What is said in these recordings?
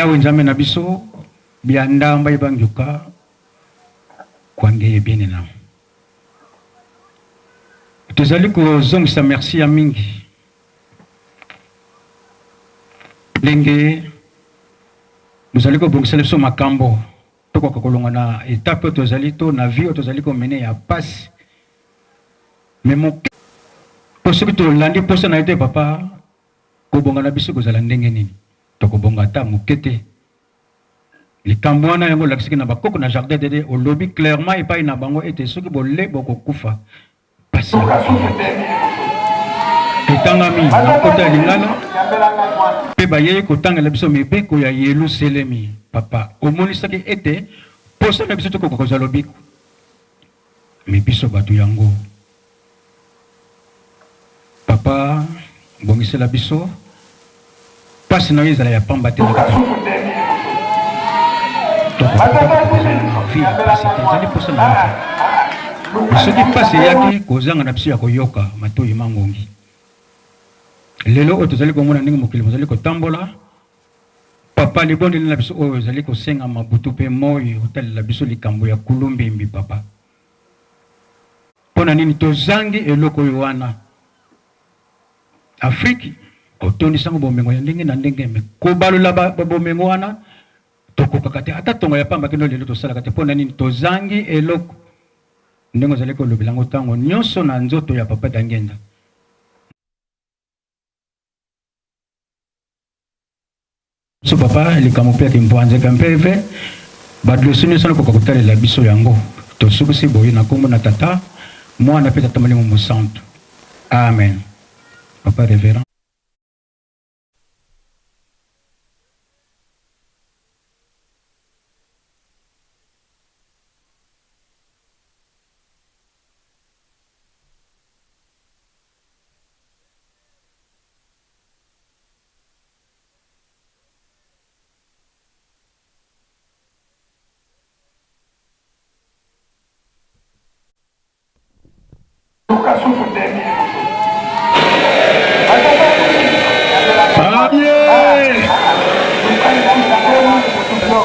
Yawe Nzambe na biso, bia ndamba ebangiuka kwange ebiene na. Tozali kozongisa merci ya mingi ndenge bozali kobongisela biso makambo tokoka kolongwa na etape oyo tozali to na vie oyo tozali komene ya pasi me moke po soki tolandi mposa na ye te papa Kobonga na biso ekozala ndenge nini? Tokobonga ata moke te. Likambo wana yango olakisaki na bakoko na jardin d'Eden, olobi clairement epai na bango ete soki bole bokokufa. Pasi yango eyaki. Etangami na nkota ya Lingala mpe bayei kotangela biso mibeko ya Yeluselemi. Papa, omonisaki ete mposa na biso tokoka kozwa lobiko. Mais biso batu yango papa bongisela biso pasi na yo ezala ya pamba te na kati vie ya pasi te ezali mposa na yo te soki pasi eyaki kozanga na biso ya koyoka matoyi mangongi lelo oyo tozali komona ndenge mokili mozali kotambola Papa libondeli na biso oyo ezali kosengama butu pe moyi otalela biso likambo ya kulumbimbi papa pona nini tozangi eloko oyo wana Afrique otondisa ngo bomengo ya ndenge na ndenge me kobalola ba bomengo wana tokokaka te ata tonga ya pamba kino lelo tosalaka te pona nini tozangi eloko ndenge ozali kolobela ngo tango nionso na nzoto ya papa Diangienda. Biso papa likambo mpe ya kimpuanzeka mpeve ba dossier nionso nakoka kotalela biso yango tosukisi boye na kombo na tata mwana mpe tata molimo mosantu amen papa reverend.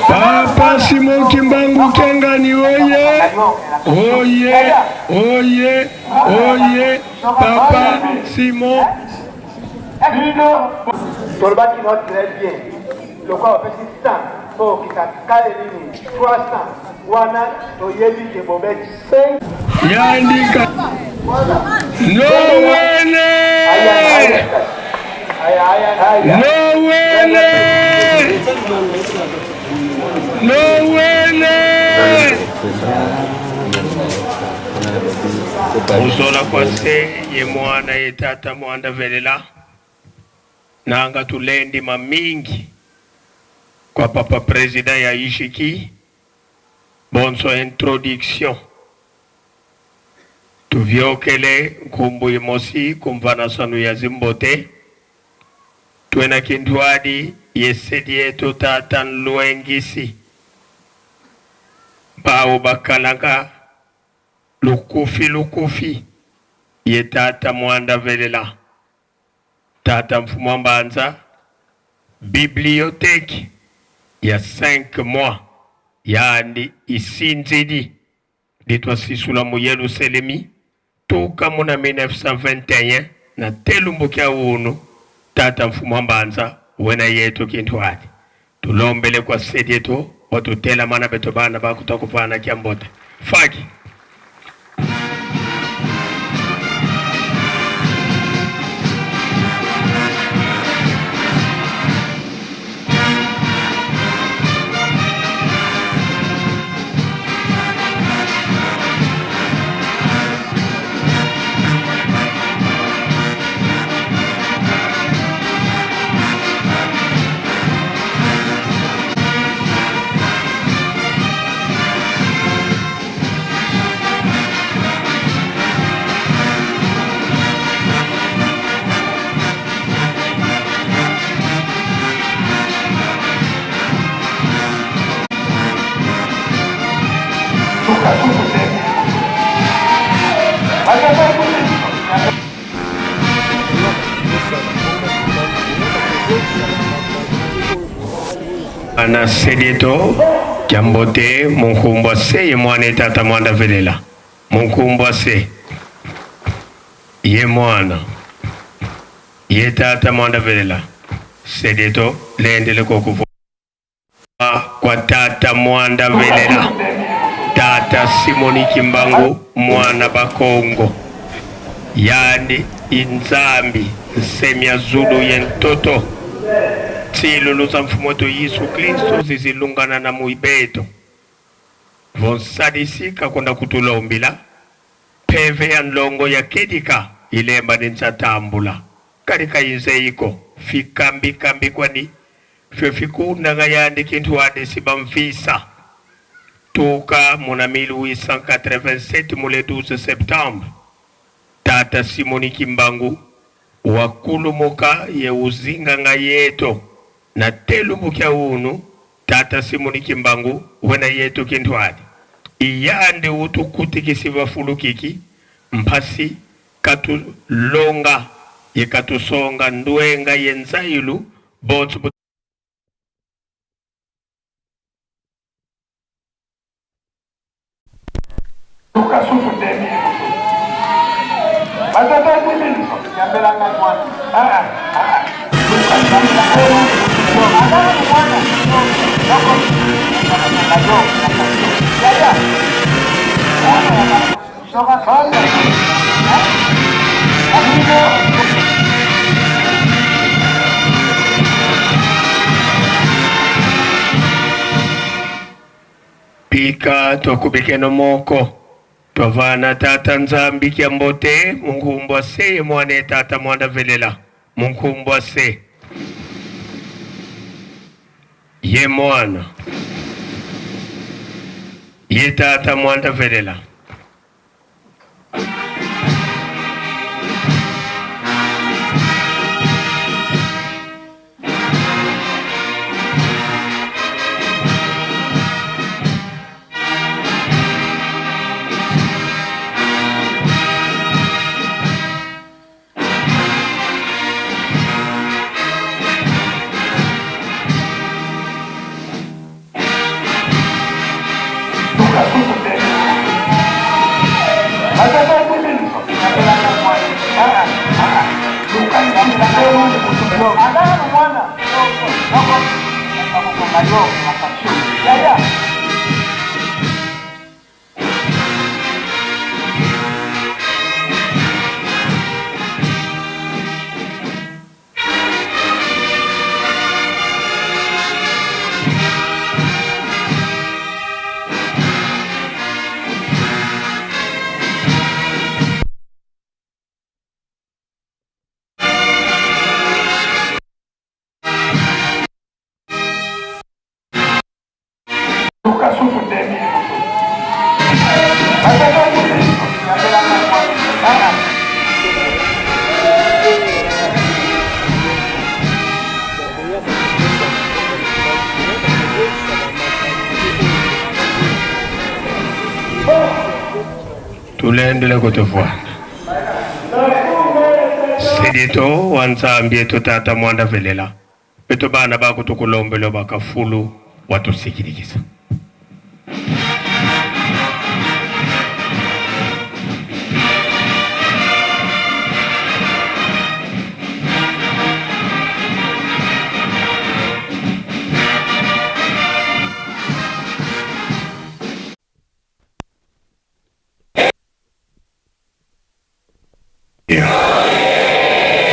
Papa Simon Kimbangu Kiangani oye oye oye oye Papa Simon Bino tolobaki no très bien lokola bapesi 100 tokokisa kale nini 300 wana toyebi ke bobeti 5 Yandika Nowele Nowele Nowele Kuzola kwa se ye mwana ye tata mwanda velela nanga tulendi mamingi kwa papa president ya ishiki bonso introduction tuvyokele nkumbu imosi kumvana sanu ya zimbote twena kintuadi yesedi yetu tata nluengisi bawo bakalanga Lukufi lukufi ye tata muanda velela tata mfumu mbanza bibliothèque ya 5 mois yandi isinzidi litwa sisula mu Yeluselemi tuka muna 1921 na telumbu kya unu tata mfumu mbanza wena yetu kintu adi tulombele kwa sedieto watutela mana beto bana bakutakupana kya mbote faki. Tovana Sedeto Kyambote Munkumbwa se ye mwana etata mwanda velela Munkumbwa se ye mwana ye tata mwanda velela Sedeto lendele kokuvu kwa tata mwanda velela tata Simoni Kimbangu mwana bakongo yani inzambi nsemya zulu ye ntoto tsilulu za mfumu wetu Yesu Kristo zizilungana na muibeto vonsadisika konda kutulombila peve ya ndlongo ya kedika ilemba ni ntsatambula kali kayinzeiko fikambikambi kwani fyo fikundanga yandi kintu wadisi bamvisa tuka muna 1887 mule 12 septembre tata Simoni Kimbangu wakulumuka ye uzinganga yeto na telumbukia unu tata Simoni Kimbangu wena yeto kintu adi iyande utukutikisi bafulukiki mpasi katulonga ye katusonga ndwenga ye nzailu bonso. Luka susu 2000 batata 2000 yambelanga mwana. Ah, ah, mwana. Pika twakubikeno moko twavana tata nzambi kya mbote munkumbwa se ye mwana tata mwanda velela munkumbwa se ye mwana ye tata mwanda velela. Luka susu 2000 batata 2000 yambelanga mwana. Ah, ah, luka mwana yaya. Luka susu 2000 batata 2000 yambelanga mwana. Ah. Tulendele kutuvwana sedito wa nzambi etu tata mwanda velela beto bana bakutukulombelo bakafulu watusikilikisa.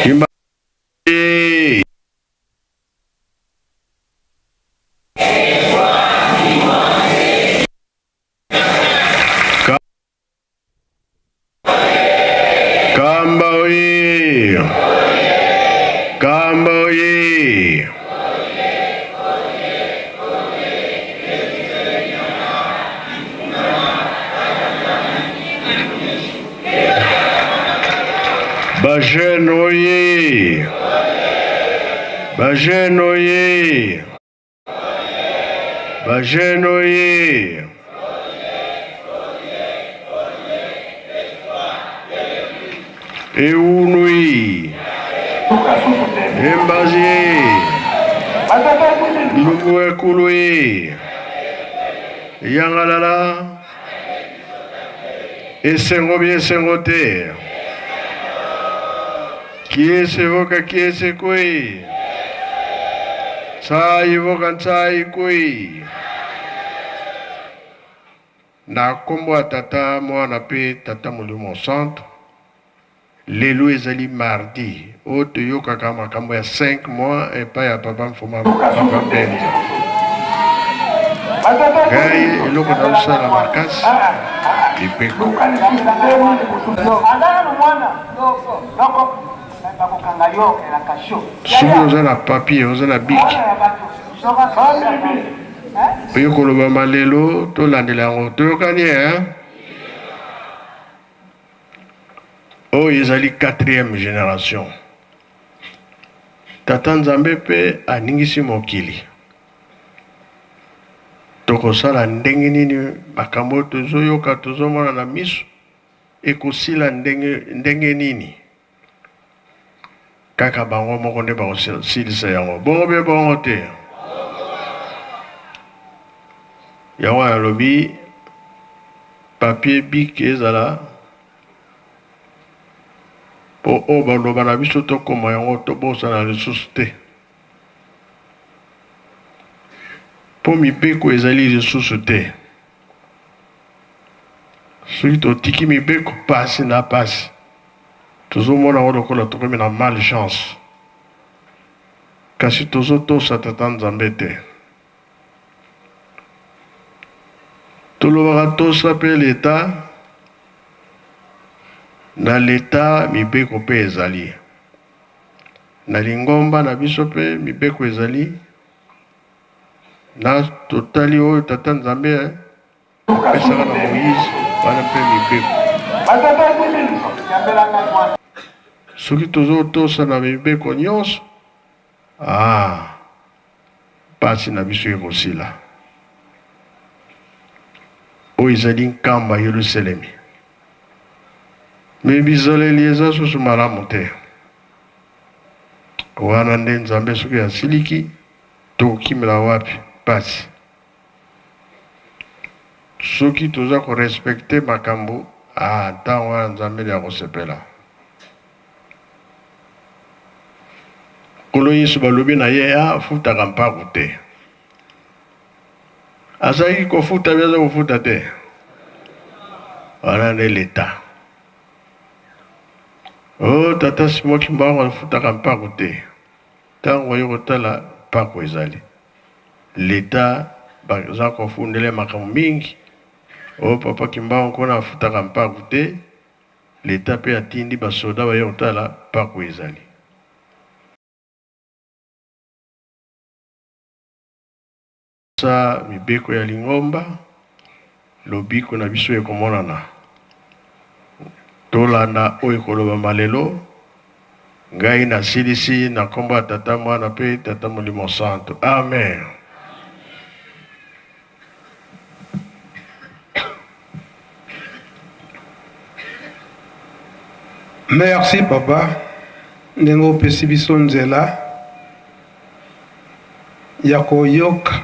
Kimba Kamba oye! Kamba oye! Bajene oye! Bajene oye! Bajene oye! Eunui! Luka susu 2000 Embazie! batata 2000. Ekulu e! Yangalala! Esengo bi esengo te! Kiese voka kiese kui! Tsai voka ntsai kui! Na kombo ya Tata, Mwana pe Tata Molimo Santu. Lelo ezali mardi oyo toyokaka makambo ya 5 mois epai ya papa Mfuma papa Mbenza. Ngai eloko nazosala makasi mibeko. Soki oza na papier, oza na bic, oye kolobama lelo, tolandela yango. Toyokani eh? Oyo ezali quatrième generation. Tata Nzambe mpe aningisi mokili. Tokosala ndenge nini makambo oyo tozoyoka tozomona na miso ekosila ndenge, ndenge nini? Kaka bango moko nde bakosilisa yango, bongo mpe bongo te. Yango alobi papier bic ezala po oyo baloba na biso tokoma yango tobosana lisusu te, po mibeko ezali lisusu te. Soki totiki mibeko pasi na pasi, tozomona yango lokola tokomi na malchance, kasi tozotosa Tata Nzambe te. Tolobaka tosa pe l'etat, na l'etat mibeko pe ezali, na lingomba na biso pe mibeko ezali, na totali oyo Tata Nzambe apesaka na Moïse wana pe mibeko. Soki tozotosa na mibeko nyonso, ah Pasi na biso ekosila. Oyo ezali nkamba Yelusalemi. Me bizaleli eza susu malamu te. Wana nde Nzambe soki asiliki, tokokimela wapi? Pasi. Soki toza ko respecter makambo, ah ntango wana Nzambe nde akosepela. Nkolo Yesu balobi na ye afutaka mpaku te. Azalaki kofuta bi aza kofuta te. Wana nde leta. Oh tata Simon Kimbangu afutaka mpaku te. Ntango oye kotala mpaku ezali. Leta baza kofundela makambo mingi. Oh papa Kimbangu kuna afutaka mpaku te. Leta pe atindi ba soda baye kotala mpako ezali. Tosa mibeko ya lingomba, lobiko na biso ekomonana. Tolanda oyo ekolobama lelo. Ngai nasilisi na nkombo ya Tata, Mwana mpe Tata Molimo Santu. Amen. Merci papa ndenge opesi biso nzela ya koyoka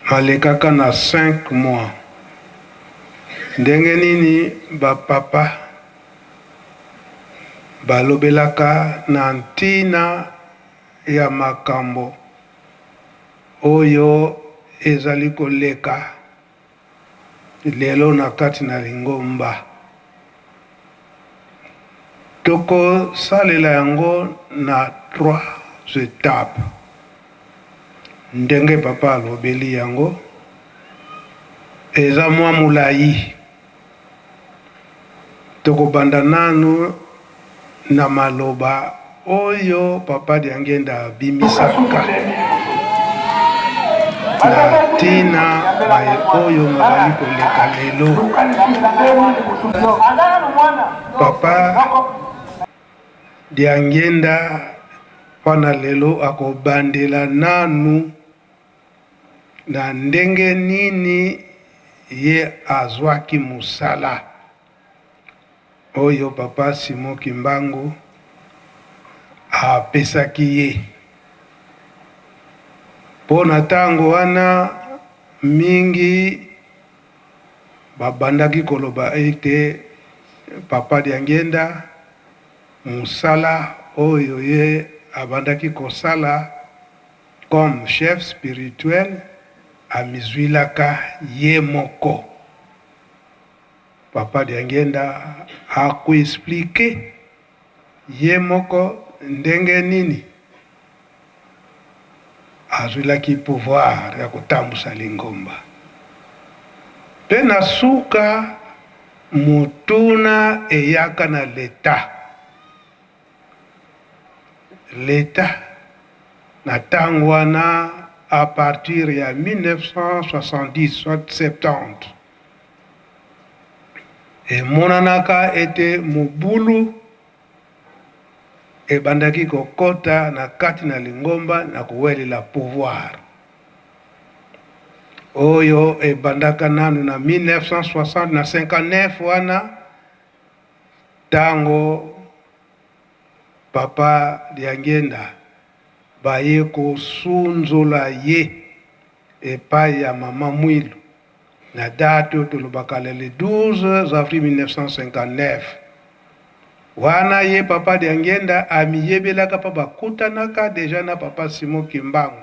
malekaka na 5 mois ndenge nini ba papa balobelaka na ntina ya makambo oyo ezali koleka lelo na kati na lingomba. Tokosalela yango na trois etapes ndenge papa alobeli yango eza mwa molayi. Tokobanda nanu na maloba oyo Papa Diangienda abimisaka na ntina maye oyo mazali koleka lelo. Papa Diangienda mpo na lelo akobandela nanu Na ndenge nini ye azwaki mosala oyo Papa Simon Kimbangu apesaki ye? Mpo na ntango wana mingi babandaki koloba ete Papa Diangienda mosala oyo ye abandaki kosala comme chef spirituel amizwilaka ye moko. Papa Diangienda ako expliquer ye moko ndenge nini azwilaki pouvoir ya kotambusa lingomba. Mpe na suka motuna eyaka na l'etat. L'etat na tango wana à partir ya 1970 soit 70 emonanaka ete mobulu ebandaki kokota na kati na lingomba na kowelela pouvoir oyo ebandaka nanu na 1960 na 59 wana tango Papa Diangienda baye kosunzola ye epai ya mama Mwilu na date oyo tolobaka le 12 avril 1959. Wana ye Papa Diangienda amiyebelaka mpo bakutanaka dejà na Papa Simon Kimbangu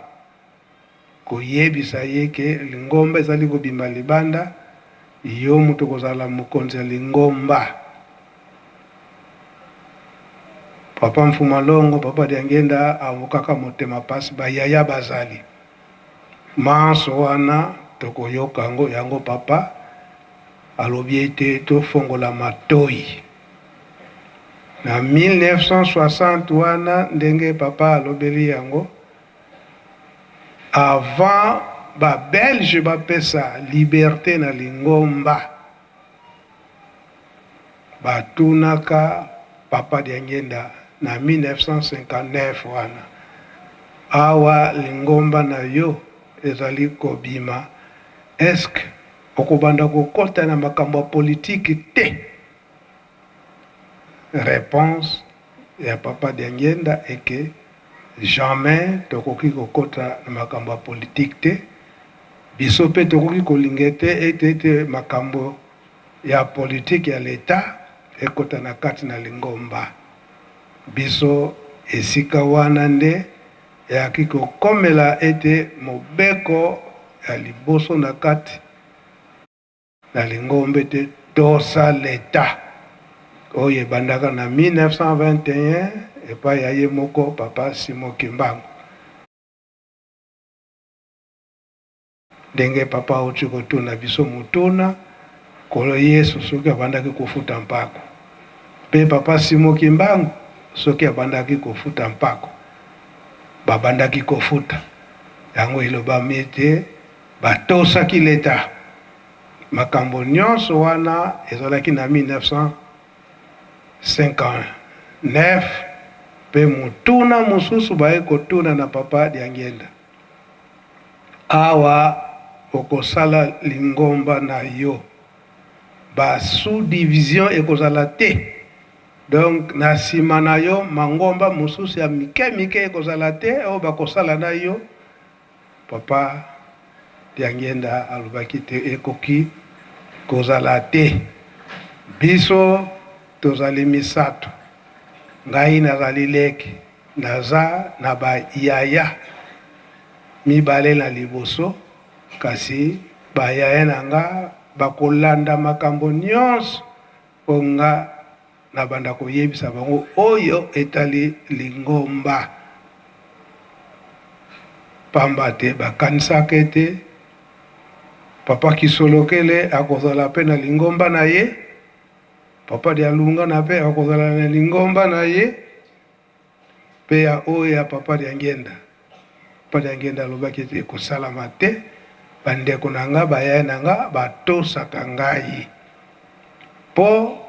koyebisa ye ke lingomba ezali kobima libanda, yo moto okozala mokonzi ya lingomba. Papa Mfuma Longo, Papa Diangienda awokaka motema pasi, ba yaya bazali. Manso wana tokoyoka yango, yango papa alobi ete tofongola matoyi. Na 1960 wana ndenge papa alobeli yango, avant ba belge bapesa liberte na lingomba, Batunaka Papa Diangienda na 1959 wana, Awa lingomba na yo ezali kobima, est-ce que okobanda kokota na makambo ya politiki te? Reponse ya Papa Diangienda est que jamais tokoki kokota na makambo ya politiki te, biso pe tokoki kolinga te ete ete makambo ya politique ya l'etat ekota na kati na lingomba. Biso esika wana nde eyaki kokomela ete mobeko ya liboso na kati na lingomba ete tosa l'etat oyo ebandaka na 1921 epai ya ye moko Papa Simon Kimbangu. Ndenge papa auti kotuna biso motuna, Nkolo Yesu soki abandaki kofuta mpako, mpe papa Simo Kimbangu soki abandaki kofuta mpako, babandaki kofuta yango, elobami ete batosaki leta. Makambo nyonso wana ezalaki na 1959, mpe motuna mosusu baye kotuna na papa Diangienda. Awa okosala lingomba na yo ba sous division ekozala te donc na sima na yo mangomba mosusu ya mike mike ekozala te oyo bakosala na yo. Papa Diangienda alobaki te ekoki kozala te biso tozali misato ngai nazali leki Naza na ba yaya mibale na liboso, kasi ba yaya na nga bakolanda makambo nionso po nga nabanda koyebisa bango oyo etali lingomba. Pamba te bakanisaka ete Papa Kisolokele akozala pe na lingomba na ye, Papa Dialungana pe akozala na lingomba na ye. Mpe ya oyo ya Papa Diangienda. Papa Diangienda alobaki ete ekosalama te, bandeko na nga, ba yaya na nga batosaka ngai. Mpo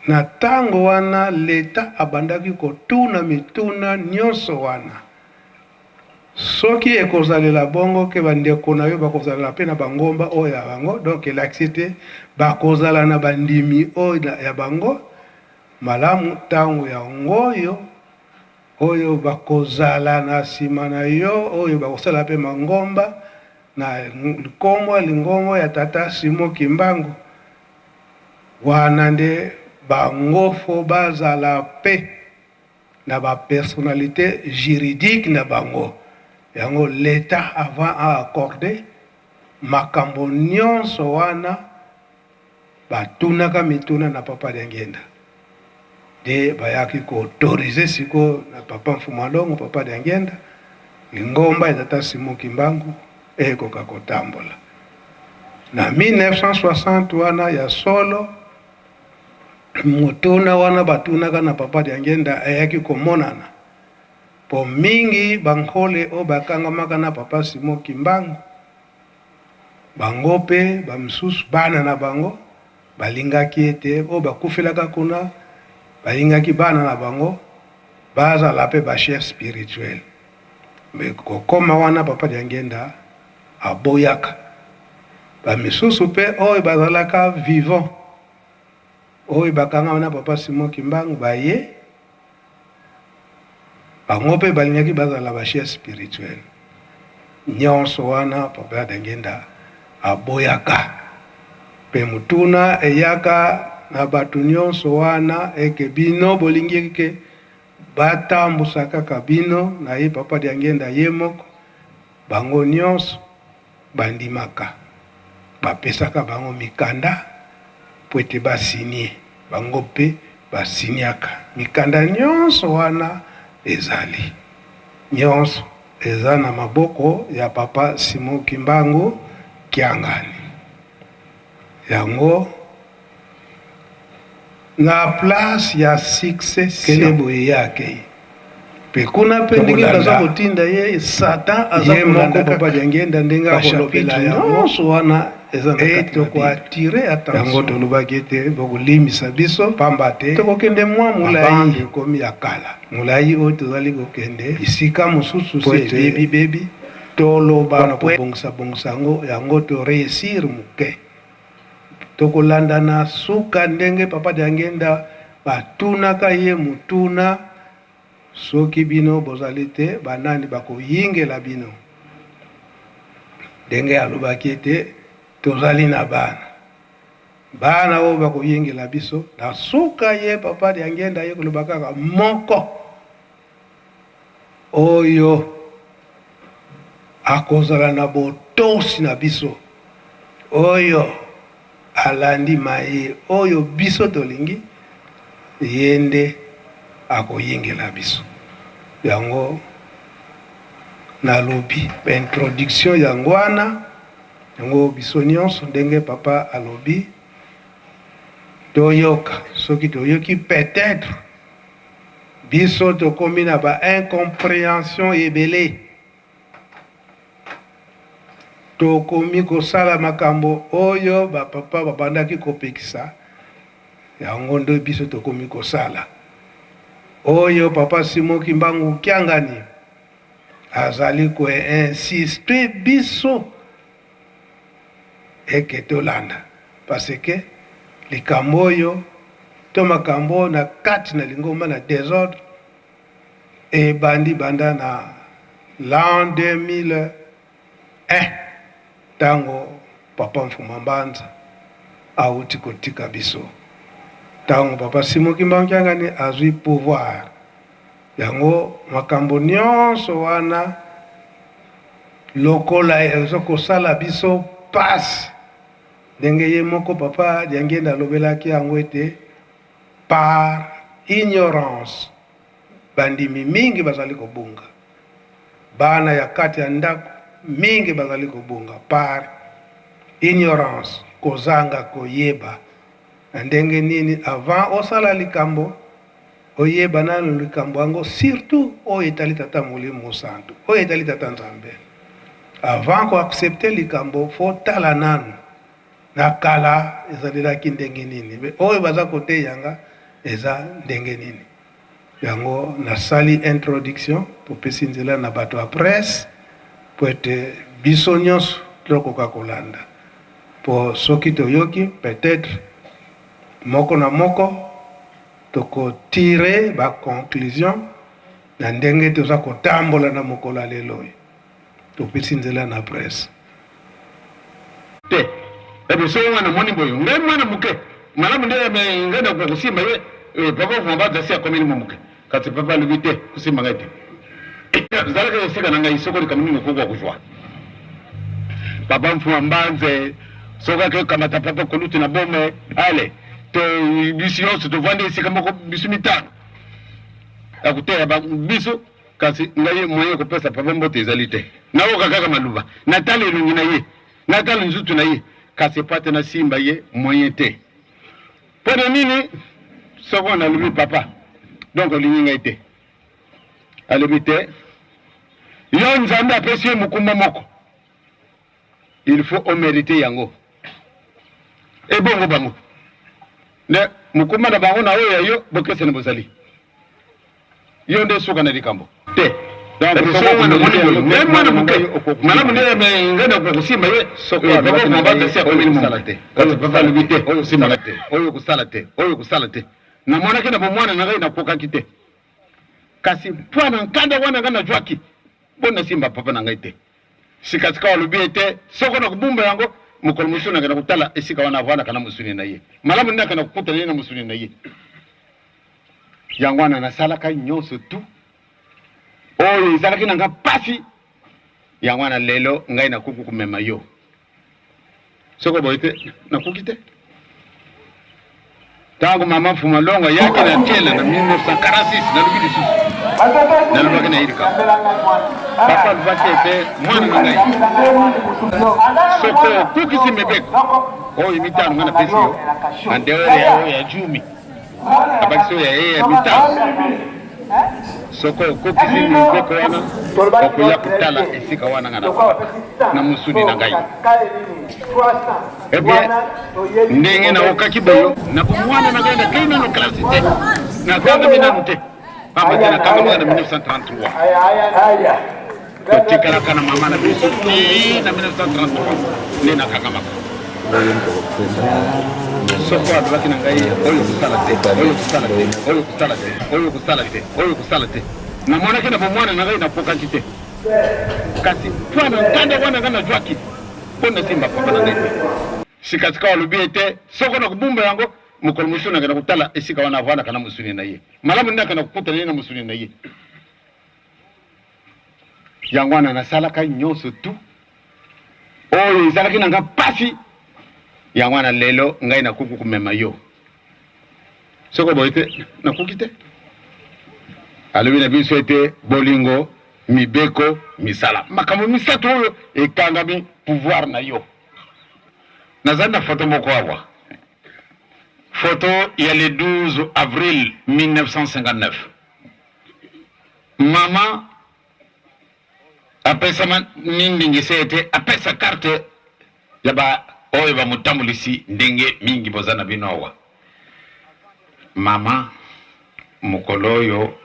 na tango wana l'Etat abandaki kotuna mituna nionso wana. Soki ekozalela bongo ke bandeko na yo bakozalela mpe na bangomba oyo ya bango, donc elakisi ete bakozala na bandimi oyo ya bango, Malamu tango yango oyo. oyo bakozala na nsima na yo, oyo bakosala mpe mangomba na nkombo ya lingomba ya Tata Simon Kimbangu, wana nde bango fo bazala mpe na ba personnalite juridique na bango. Yango l'Etat avant a accorder makambo nionso wana batunaka mituna na Papa Diangienda nde bayaki ko autoriser sikoyo na Papa Mfumu'a Longo, Papa Diangienda, lingomba ya Tata Simon Kimbangu ekoka kotambola na 1960 wana ya solo. Motuna wana batunaka na Papa Diangienda eyaki komonana po mingi ba nkole oyo bakangamaka na Papa Simon Kimbangu bango pe ba misusu bana na bango balingaki ete oyo bakufelaka kuna balingaki bana na bango bazala pe ba chef spirituel mais kokoma wana Papa Diangienda aboyaka ba misusu pe oyo bazalaka vivant oyo bakangama na Papa Simon Kimbangu baye bango pe balingaki bazala ba chef spirituel nionso wana Papa Diangienda aboyaka pe motuna eyaka na batu nionso wana eke bino bolingi ke batambusa kaka bino na ye Papa Diangienda ye moko Bango nionso bandimaka, bapesaka bango mikanda mpo ete ba signer, bango mpe ba signaka. Mikanda nionso wana ezali nionso eza na maboko ya Papa Simon Kimbangu Kiangani. Yango na place ya succession. Kende boye ye akeyi pe kuna pe ndenge baza kotinda ye satan aza kolanda papa Diangienda ndenge akolobela yango nyonso wana eza na kati toko attirer attention yango tolobaki ete bokolimbisa biso pamba te tokokende mwa molayi ekomi ya kala molayi oyo tozali kokende bisika mosusu se ebebi bebi toloba na kobongisa bongisa yango yango to reussir moke. Tokolanda na suka ndenge Papa Diangienda batunaka ye motuna, Soki bino bozali te, banani bakoyingela bino? Ndenge alobaki ete tozali na bana, bana oyo bakoyingela biso. Na suka ye Papa Diangienda aye koloba kaka moko. Oyo akozala na botosi na biso, oyo alandi maye oyo biso tolingi, ye nde akoyingela biso. Yango nalobi introduction yango wana, yango biso nionso ndenge papa alobi toyoka, soki toyoki peut-etre Biso tokomi na ba incomprehension ebele. Tokomi kosala makambo oyo ba papa babandaki kopekisa, yango nde biso tokomi kosala. Oyo papa Simon Kimbangu Kiangani azali ko insister biso eke tolanda parce que likambo oyo to makambo oyo na kati na lingomba na desordre ebandi banda na l'an 2001 tango papa Mfuma Mbanza awuti kotika biso, tango papa Simon Kimbangu Kiangani azwi pouvoir. Yango makambo nionso wana lokola ezo kosala biso pasi ndenge ye moko papa Diangienda alobelaki yango ete par ignorance bandimi mingi bazali kobunga, bana ya kati ya ndako mingi bazali kobunga par ignorance, kozanga koyeba na ndenge nini avant osala likambo Oyeba nanu likambo yango surtout oyo etali tata molimo mosantu oyo etali tata nzambe avant ko accepter likambo faut tala nanu na kala ezalelaki ndenge nini mais oyo baza koteya nga eza ndenge nini yango nasali introduction topesi nzela na bato ya presse po ete biso nyonso tokoka kolanda po soki toyoki peut-etre moko na moko Toko tirer ba conclusions Na ndenge toza kotambola na mokolo ya lelo oyo, topesi nzela na presse. Te ebe soki nga namoni boye ngai mwana moke malamu nde ngai nakoka kosimba ye eh, papa Fumabata asi akomeli mwa moke kasi papa alobi te kosimba ngai te zalaka esika na ngai soko likambo nini okoki kozwa papa Mfuma Mbanze soki ake kamata papa kolutu na bome ale to biso nyonso tovandi esika moko biso mitano akoteya biso kasi ngai moyen ya kopesa papa mbote ezali te nayoka kaka maloba natala elongi na ye natala nzutu na ye kasi epate nasimba ye moyen te mpo na nini soko nalobi papa donc olingi ngai te alobi te yo nzambe apesi yo mokumba moko il faut omerite yango ebongo bango nde mokumba na bango na oyo ya yo bokesene bozali yo nde suka na likambo te mwana moke malamu nde ngai nakoka kosimba ye alobi te oyo kosala te oyo kosala te oyo kosala te namonaki na bomwana na ngai nakokaki te kasi mpo na nkanda wana ngai nazwaki mpo nasimba papa na ngai te Sikasikawa alobi ete, Soko nakobumba yango, mokolo mosusu nakenda kotala esika wana avandaka na mosuni na ye. Malamu nde nakenda kokutana ye na mosuni na ye. Yango wana nasalaka nyonso tu oyo ezalaki na nga mpasi. Yango wana lelo ngai nakoki komema yo. Soko boye te, nakoki te. Ntango mama Mfuma Longo ayaki na Kela na 1946, nalobi lisusu, nalobaki na ye likambo. Papa alobaki ete mwana na ngai, soko okokisi mibeko oyo mitano ngai napesi yo, na dehors ya oyo ya jumi abakisi oyo ya ye ya mitano soko okokisi mibeko wana okoya kotala esika wana ngai na mosuni na ngai. Eh bien, ndenge naokaki boyo na bomwana na ngai nakei nano klasi te, nakangami nano te, pamba te nakangamaka na 1933 totikalaka na mama na biso ti na 1933 nde nakangamaka. Soko alobaki na ngai oyo kosala te, oyo kosala te, oyo kosala te, oyo kosala te, oyo kosala te, namonaki na bomwana na ngai nakokaki te, kasi mpo na nkanda wana ngai nazwaki mpo nasimba papa na ngai te. Sikasikawa alobi ete soko nakobumba yango, mokolo mosusu nakenda kotala esika wana avandaka na mosuni na ye. Malamu nde nakenda kokutana ye na mosuni na ye. Yango wana nasalaka nyonso tu oyo ezalaki na nga mpasi. Yango wana lelo ngai nakoki komema yo. Soko boye te, nakoki te. Alobi na biso ete bolingo, mibeko, misala, makambo misato oyo ekangami pouvoir na yo. Nazali na foto moko awa, foto ya le 12 avril 1959. Mama apesama ni ndingisa ete apesa carte ya ba oyo bamotambulisi ndenge mingi boza na bino awa. Mama mokolo oyo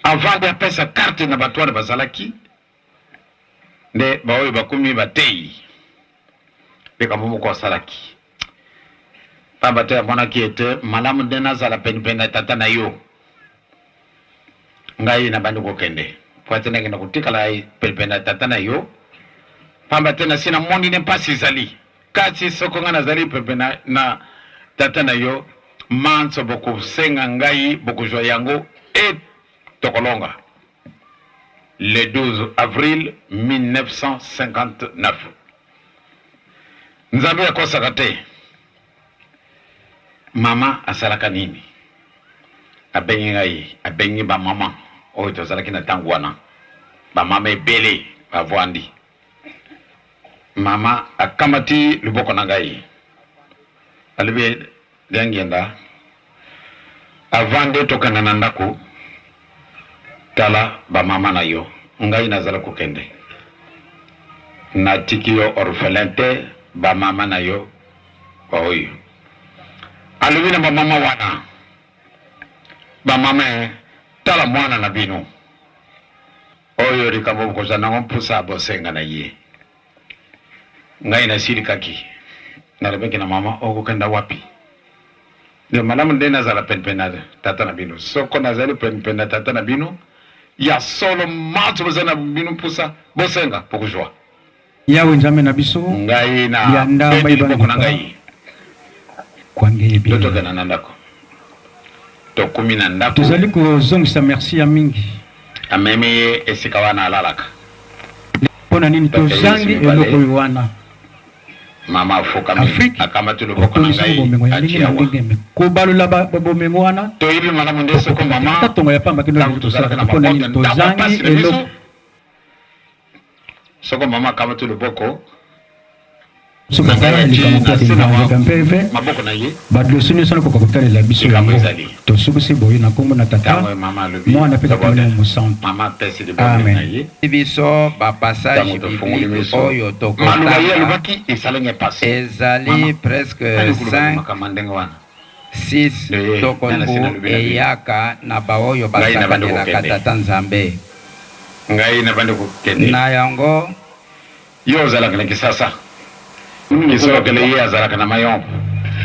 avant nde apesa carte na bato wana bazalaki nde baoyo bakomi bateyi likambo moko asalaki pamba te amonaki ete malamu nde nazala penepene ya tata na yo Ngai nabandi kokende, mpo ete nakenda kotikala penepene na tata na yo, pamba te nasi namoni nde mpasi ezali. Kasi soko ngai nazali penepene na tata na yo, manso bokosenga ngai bokozwa yango, e tokolonga. Le 12 avril 1959. Nzambe akosaka te. Mama asalaka nini? Abengi ngai, abengi ba mama oyo tozalaki na tango wana, ba mama ebele bavwandi. Mama akamati loboko na ngai, alobi Diangienda, avant nde tokenda na ndako, tala ba mama na yo, ngai nazali kokende, natiki yo orphelin te, ba mama na yo Oyo alobi na ba mama wana, ba mama eh, tala mwana na bino oyo likambo bokozala nango mposa bosenga na ye. Ngai nasilikaki, nalobaki na mama, okokenda wapi? Nde malamu nde nazala penepene na tata na bino. Soko nazali penepene na tata na bino, Ya solo manso bozali na bino mposa, bosenga bokozwa. Yawe Nzambe na biso, Ngai na yanda bendi liboko na maibandika ngai. kwange Nde ebele. tokenda na ndako. Tokomi na ndako. Tozali kozongisa merci ya mingi. Amemi ye esika wana alalaka. Mpo na nini Tokei biso tozangi mibale. eloko oyo wana? Mama afukami, Afrique akamati loboko na otondisi ngai, bomengo ya ndenge atie na awa. ndenge me kobalola ba- ba- bomengo wana Toyebi malamu nde soko tokokoka te mama, ata tongo ya pamba kino ntango lelo tozalaka tosalaka na te mpo na mabota, nini ntango ya tozangi mpasi na biso, eloko soko mama akamati loboko soki na ngai, ata atie likambo na mpe se na nzeka mpeve maboko na ye, badosi nyonso nakoka kotalela biso likambo yango ezali. tosukisi boye na nkombo na tata Ntango mama alobi mwana mpe tata libondeli, molimo mosantu mama apesi libondeli na amen ye. Biso ba Ntango passage tofungoli biblique miso, oyo maloba ye tokotanga alobaki esalaki ngai mpasi. ezali Mama, presque nani okoloba 5 makambo ya ndenge wana? 6 Nde to ngai nasi kobu nalobi na bino, eyaka na baoyo ngai nabandi basakanelaka kokende, Tata Nzambe. ngai nabandi kokende. Na yango. Yo ozalaka na Kisasa, Kisolokele ye azalaka na Mayombo,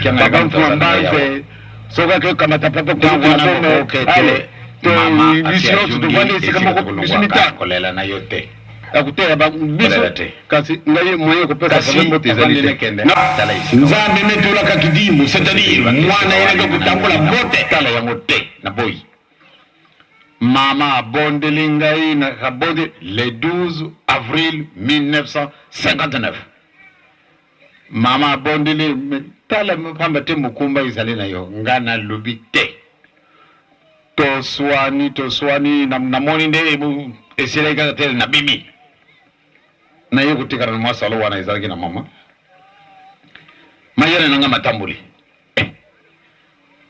Kiangani Papa moto aza na ngai awa. Mfwambanze soki ake kamata papa Ntango kulutu na wana bome bokoki ete ale to mama asi biso nyonso azongi tovandi esika esika moko biso tokolongwaka, mitano kolela na yo te. ya koteya ba biso Kolela te. kasi ngai moyen ya kopesa Kasi papa mbote ezali avandi te. nekende tala esika wana. Nzambe metolaka kidimbu c'est-à-dire Tosepeli bake mwana esika wana yenaka nga kotambola nalobi na mbote. kotala yango te naboyi. Mama abondeli ngai na abondeli le 12 avril 1959. Mama abondeli tala pamba te mokumba ezali na yo nga nalobi te. Toswani toswani namoni nde esilaki kaka te nabimi. Naye kotikala na mwa salo wana ezalaki na mama. Mayele na nga matamboli. Eh,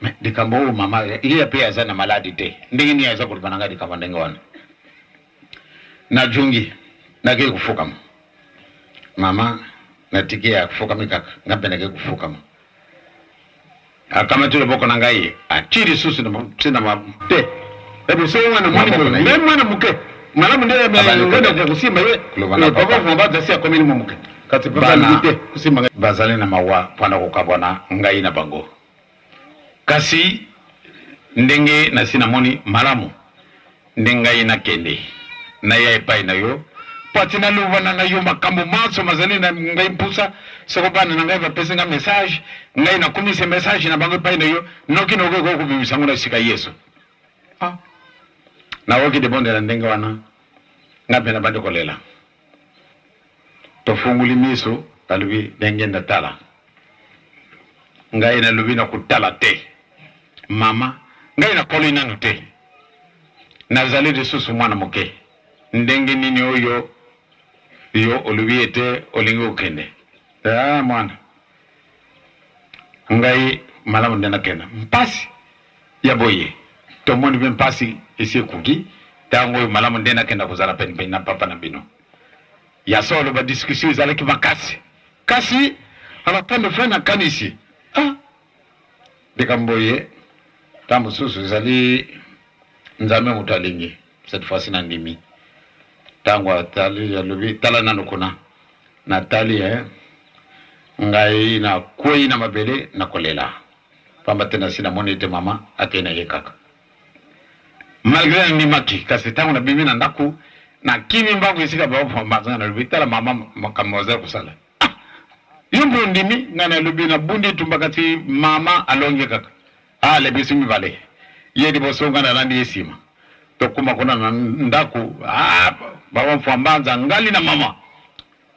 mais likambo oyo mama ye mpe aza na maladi te, ndenge nini aza koloba na ngai likambo ndenge wana? Najungi nakei kofukama mama, natiki ye afukami kaka, ngai mpe nakei kofukama. Akamati loboko na ngai atii lisusu na na Te ebe soki mwana moni maboko boye na ngai ye. mwana moke malamu nde Abandi ngai kolela nakoka kosimba ye koloba na eh, papa papa, Mfwambanza asi akomeli mwa moke kasi papa alobi bana te kosimba ngai. bazali na mawa mpo na kokabwana ngai na bango, kasi ndenge nasi namoni malamu nde ngai nakende, naya epai na yo, mpo ati nalobana na yo makambo manso mazali na ngai mposa. Soko bana na ngai bapesi ngai message, ngai nakomisi message na bango epai na yo, noki noki okoki kobimisa yango na esika Yesu. Ah, nakoki libondela ndenge wana, ngai mpe nabandi kolela. Tofungoli miso, balobi ndenge natala ngai, nalobi na kotala te mama, ngai nakoli nanu te, nazali lisusu mwana moke. Ndenge nini oyo yo olobi ete olingi kokende? Ah, mwana ngai, malamu nde nakenda. Mpasi ya boye tomoni mpe mpasi esi ekoki ntango oyo, malamu nde nakenda kozala penepene na papa na bino. Ya solo ba discussion ezalaki makasi, kasi à la fin de fin nakanisi ah, likambo boye ntango mosusu ezali Nzambe moto alingi. Cette fois-ci nandimi. Ntango atali alobi tala nano kuna, natali eh, ngai nakwei na mabele na kolela, pamba te nasi namoni ete mama akei na ye kaka. Malgre nandimaki, kasi ntango nabimi na ndako nakimi mbangu esika bazanga, nalobi tala mama makambo azali kosala. Ah, yo mpe ondimi? Ngai nalobi nabundi etumba, kasi mama alongi kaka. Ah, biso mibale, ye liboso ngai nalandi ye nsima. Tokóma kuna na ndako, ah, baba Mfwambanza ngali na mama.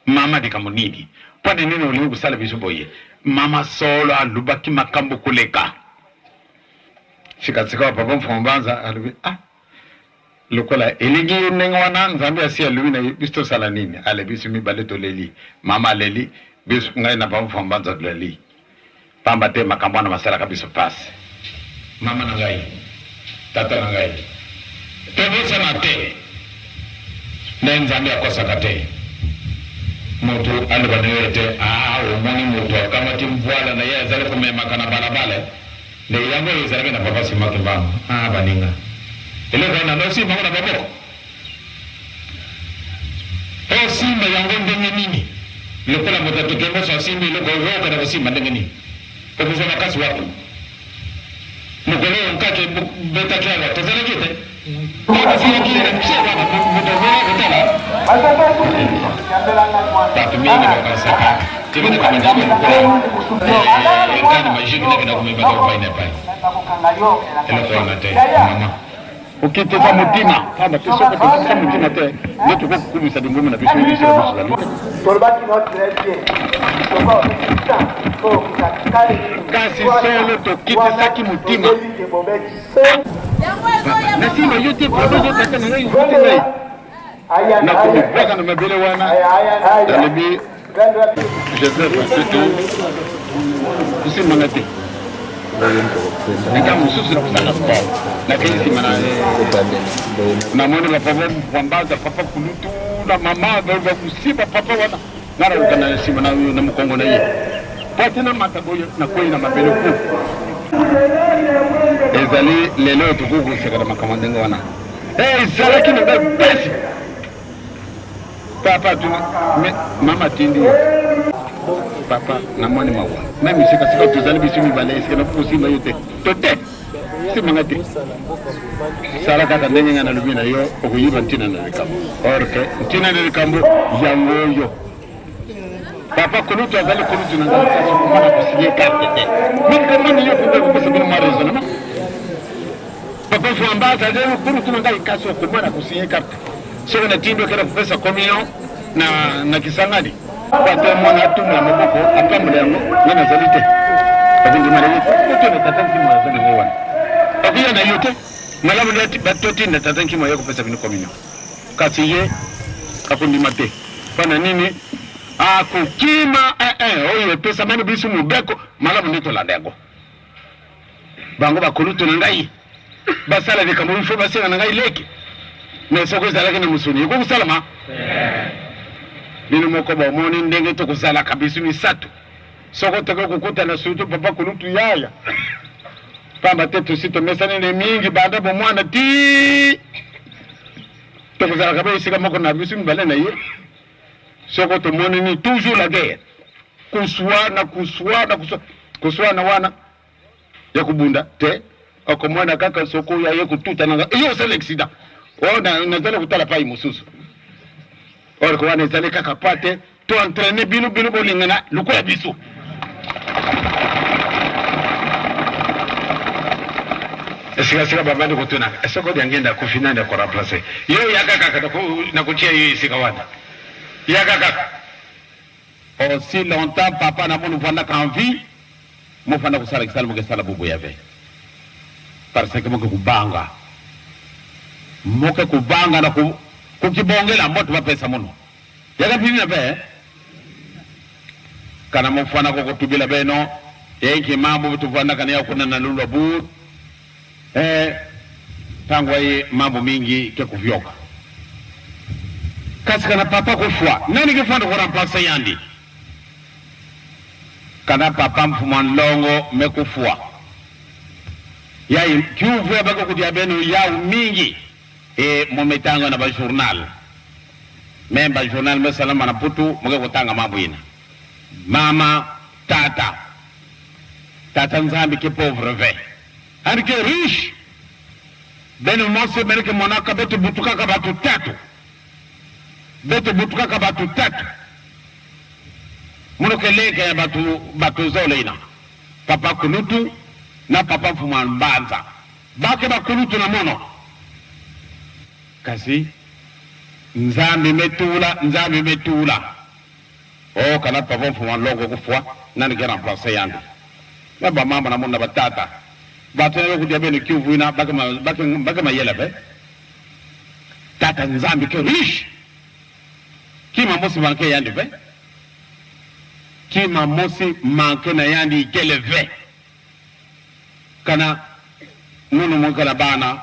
Mama, likambo nini? Mpo na nini olingi kosala biso boye? Mama solo alobaki makambo koleka. Sikasika papa Mfwambanza alobi ah, lokola elingi ye ndenge wana, Nzambe asi alobi na ye, biso tosala nini? Ale biso mibale toleli, mama aleli, biso ngai na papa Mfwambanza toleli, pamba te makambo wana masalaka biso pasi. Mama na ngai, tata na ngai, tobosana te nde Nzambe akosaka te. Moto aloba na yo ete ah, omoni moto akamati mvuala na ye azali komemaka na balabala, nde yango oyo ezalaki na papa Simon Kimbangu. Ah baninga, eloko wana nosimba yango na maboko, osimba yango ndenge nini? Lokola moto atoke mboso asimbi eloko oyo, okenda kosimba ndenge nini? Okozwa makasi wapi? Mokolo oyo nkake ebetaki awa tozalaki te. Bato mingi bakanisaka te bete kamandaka lokola organe magique ndenge nakomema bato epai na epai. Eloko wana te mama. Okitisa motima pamba te soki tokitisa motima te nde tokoki kokumisa lingomba na biso biso na biso ezali te. Kasi solo tokitisaki motima. Papa, nasima yo te, papa yo tata na ngai okuti ngai. Nakomibwaka na mabele wana, nalobi Joseph Atutu, kosimba te. Likambo mosusu na kosala sport, nakei nsima na namoni bapapa Mvambaza, papa Kulutu na mama bakosimba papa wana Nga naluka na nsima na mokongo na ye mpo ate namata boye nakwei na mabele ku ezali lelo oyo tokoki koseka na makambo ndenge wana eh, ezalaki na ngai mpasi papa atuni mama atindi yo papa namoni mawa meme sikasika tozali biso mibale esika nakoki kosimba yo te to te Simba nga te. Sala kaka ndenge nga nalobi na yo, okoyiba ntina na likambo. Or que ntina na likambo yango oyo. Papa kulutu azali kulutu na ngai kasi okoma na kosinye carte te. Makambo nini yo kokoki kopesa bino mwa raisonnement? Papa Fwamba azali kulutu na ngai kasi okoma na kosinye carte. Soki natindi okenda kopesa communion na, na Kisangani, bato ya mwana atumbola maboko apambola yango, ngai nazali te. Bakondima na ye te, na tata Nkimo aza na ye wana, bakoya na yo te. Malamu nde batotinda tata Nkimo aye kopesa bino communion, kasi ye akondima te. Mpo na nini? Akokima eh, eh, oyo epesamani biso mobeko, malamu nde tolanda yango. Bango bakulutu na ngai basala likambo il faut basenga na ngai leki mais soki ezalaki na mosuni ekoki kosalama bino moko bomoni ndenge tokozalaka biso misato soko tokoki kokutana surtout papa kulutu yaya pamba te tosi tomesani ne mingi banda bomwana ti tokozalaka ba esika moko na biso mibale na ye soko tomonini toujours la guerre kuswana kuswana kuswana wana ya kobunda te okomona kaka soko oyo aye kotuta nanga yo osala accident oyo nazali kotala pai mosusu or wana ezali kaka pa te to entraîne bino bino bolingana lokola biso esikasika babandi kotunaka soko diangenda akufi nani akoremplace yo yaka kaka nakotia yo esika wana yaka kaka Aussi longtemps papa na munu vandaka en vie, mofanda kosala kisala moke sala bubu ya ve. Parce que moke kubanga. Moke kubanga na ku kukibongela mboto bapesa munu. Yaka pili na ve. Kana mofana ko kutubila beno yenki mambo tuvandaka na yakuna na lulwa bur. Eh, tango aye mambo mingi ke kuvyoka. Kasi kana papa kufwa, nani ke fanda ko remplacer yandi? Kana papa mfumwa nlongo me kufwa. Yayi kiuvwe bako kudia beno yau mingi e mometanga na ba journal. Meme ba journal me salama na putu moke kotanga mambo ina. Mama, tata. Tata Nzambi ke pauvre ve. And ke riche. Beno mose bene ke monaka beto butukaka batu tatu. Beto butukaka batu tatu. Muno ke leka ya batu batu zole ina. Papa kulutu na papa mfumu mbanza. Bake ba kulutu na mono. Kasi Nzambi metula, Nzambi metula. Oh kana papa mfuma longo kufwa nani ke remplacer yandi na ba mama na mona ba tata bato na yokudia beno kiuvuina bake bake bake mayela be tata nzambi ke riche kima mosi manke yandi ve kima mosi manke na yandi ikele ve Kana munu moka na bana,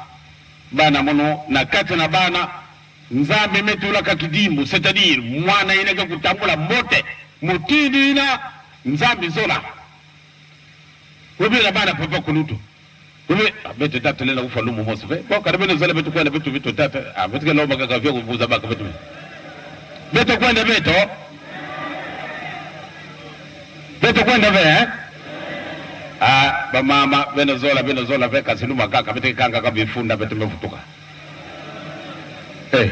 bana mono na kati na bana Nzambe metulaka kidimbu, c'est-à-dire mwana ineke kutambula mbote mutindi ina Nzambe zola ubila bana papa kulutu ubi abete tata lena kufa lumu mosi ve bo kana beno zala betu kwenda betu betu tata abete ke loba kaka vyo kuvuza baka betu betu kwenda beto Beto kwenda ve eh? Ah, ba mama beno zola beno zola ve kasi luma kaka bete kanga ka bifunda bete mefutuka. Eh.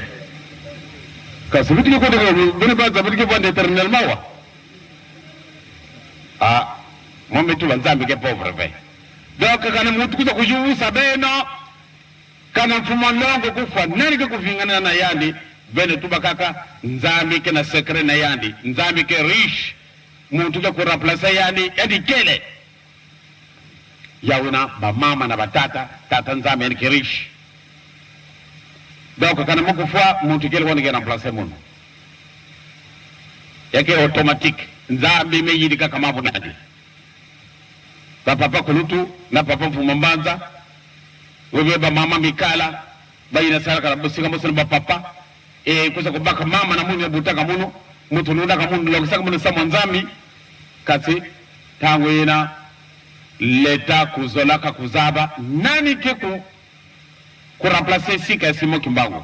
Kasi bitiki ko de bene ba za bitiki vanda éternellement wa. Ah, mombe tu nzambi ke pauvre ve. Donc kana mutu kuza kujuvusa beno kana mfuma longo kufa nani ke kuvingana na yandi bene tuba kaka nzambi ke na secret na yandi nzambi ke riche muntu ke ku remplacer yandi yandi kele yawe na bamama na batata tata nzambe yandi ke riche donc kana mukufwa muntu kele wani ke remplacer munu yake automatique nzambi meyidi kaka mavu nadi bapapa kulutu na papa mfuma mbanza webe bamama mikala bayina salaka na bosika mosana bapapa e kusa kobaka mama na munu ebutaka munu mutu lundaka munu lokisaka munu samwa nzambi kasi ntango yena leta kuzolaka kuzaba nani ke ku ku remplacer sika ya Simon Kimbangu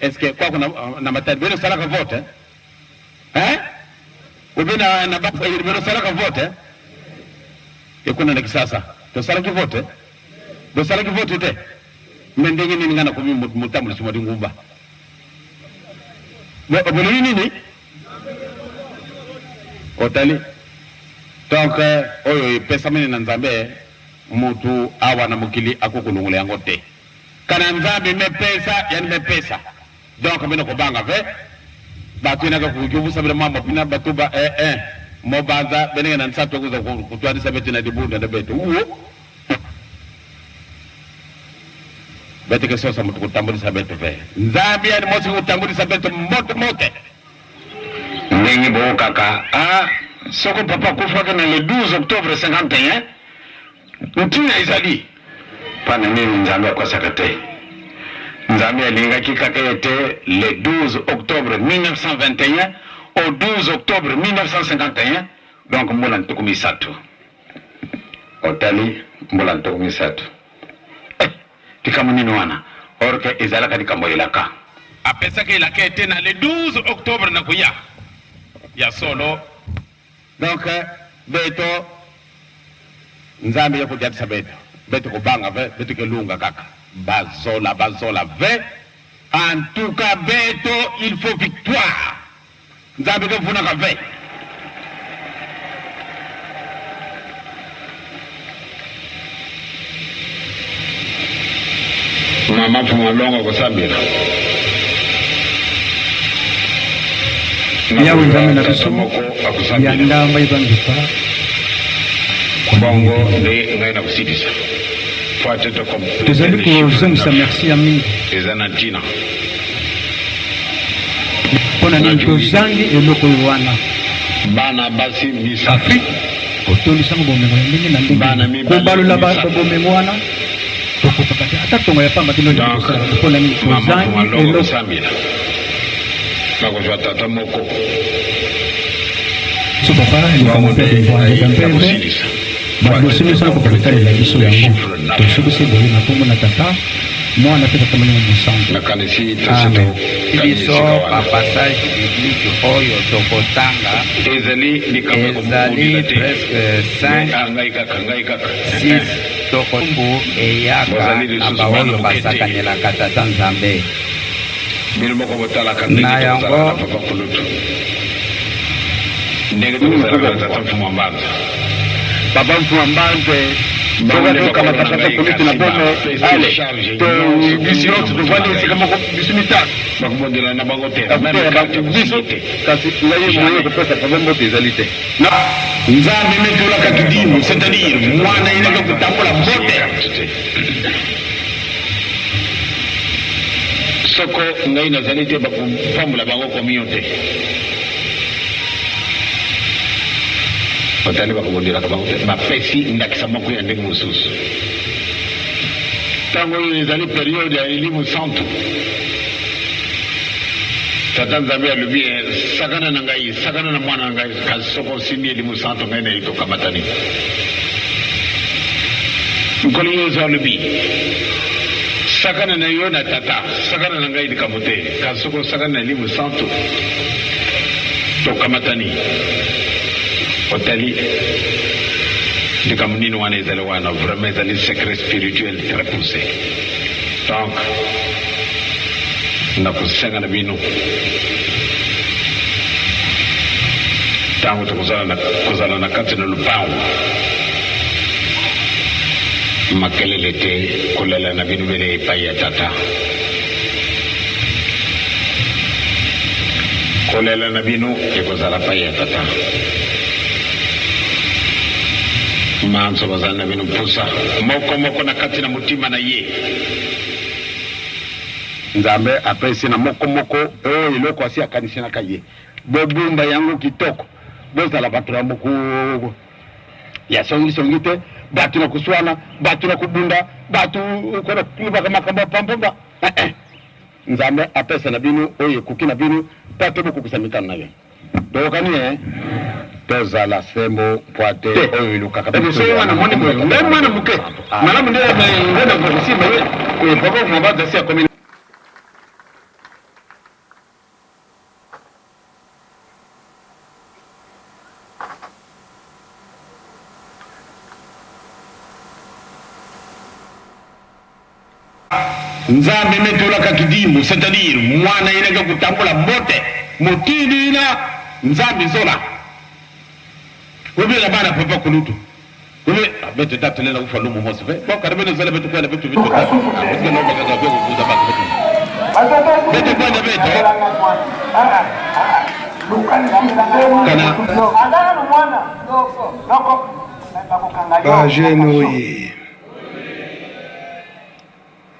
est ce que kwa kuna na matadi beno salaka vote eh? Eh? Ube na na ba beno salaka vote eh? Ekuna na kisasa tosalaki vote bosalaki vote te me ndenge nini nga nakomi motambulisi mwa lingumba bolobi nini otali donc oyo epesameli na nzambe mutu awa na mokili akokolongola yango te kana nzambe mepesa yani mepesa donc bino kobanga ve bato enaka kokivusa bino mambo pina bato ba eh, eh. Mobanza benenge na nsato kuza kutwanisa bete na dibunda na bete uwo bete kesosa mutu kutambulisa bete ve nzambe yani mosi kutambulisa bete mote mote ndenge bookaka a soko papa akufaki na le 12 octobre 51 ntina ezali mpana nini nzambe akosaka te nzambe alingaki kaka ete le 12 octobre 1921 au 12 octobre 1951 donc mbula 30 otali mbula 30 eh, likambo nini wana orke ezalaka likambo elaka apesaki elaka ete na le 12 octobre na koya ya solo donc beto nzambe ya kodiatisa beto beto kobanga ve beto kelunga kaka bazola bazola ve en tout cas beto il faut victoire nzambe kefunaka ve mama mfuma longo kosambela Yawe Nzambe na biso ya ndamba ebangisa bongo nde ngai na kosilisa tozali kozongisa merci ya mingi eza na ntina mpo na nini tozangi eloko oyo wana bana basi misato Afrique kotondisango bomengo ya ndenge na ndenge kobalola bomengo wana tokokaka te ata tongo ya pamba kino kosala mpo na nini tozangi eloko bakozwa tata moko so papa likambo mpe mpe badosie nyonso na kokoka kotalela biso yango tosukisi boye na nkombo na tata mwana mpe tata molimo mosantu nakanisi amen biso bapassage biblique oyo tokotanga ezali likambo ya ezali komokundila te presque 5 Ah, ngai kaka ngai kaka 6 tokotumbu eyaka Bozali na lisusu baoyo bana moke te. basakanelaka tata nzambe bino moko botalaka ndenge Na yango- tozalaka na papa kulutu ndenge tozalaka na tata mfuma mbanza papa mfuma mbanze soki atokamata papa kulutu na bome ale to biso nyonso tovandi esika moko biso mitano bakobondela na bango te akutela biso kasi ngai moye kopesa papa mbote ezali te nzambe metolaka kidimu c'est-à-dire mwana yenaka kotambola mbote soko ngai nazali te bakopambola bango komio te otali bakobondelaka bango te bapesi ndakisa moko ya ndenge mosusu ntango oyo ezali periode ya elimu santu tata nzambe alobi eh, sakana na ngai sakana na mwana na ngai kasi soko osimbi elimu santu ngai na ye tokamatani nkolo yesu alobi sakana na yo na tata sakana na ngai likambo te kasi soko osakana na elimu santu tokamatani otali likambo nini wana ezali wana vraiment ezali secret spirituel très poussé donc Nakosenga na bino, ntango tokozala na, kozala na kati na lopango, makelele te, kolela na bino bene epai ya Tata. Kolela na bino ekozala epai ya Tata. Manso bazali na bino mposa, moko moko na kati na motima na ye. Nzambe apesi na moko moko oyo eloko asi akaniselaka ye. Bobomba yango kitoko. Bozala bato ya moku ya songi songi te, bato na koswana, bato na kobunda, bato kona kolobaka makambo ya pampamba. Eh, eh. Nzambe apesa na bino oyo ekoki na bino mpo ate bokokisa mikano na ye. Toyokani eh? Tozala sembo mpo ate Te. oyo elukaka Ebe biso soki ezala wana na moni nkombo ya boye Tata ngai na mwana Molimo moke Mosantu. malamu Amen. nde ngai nakoka kosimba ye papa Mwabanza asi akomi Nzambe metolaka kidimbu, c'est-à-dire mwana inake kutambula mbote motindo ina Nzambe zola obela bana papa kulutu obe bete date lela kufa lumu mosi ve bo kare bene zala betu kwenda betu betu date betu no baka ka kuza baka betu bete kwenda bete kana Ba jeune oye.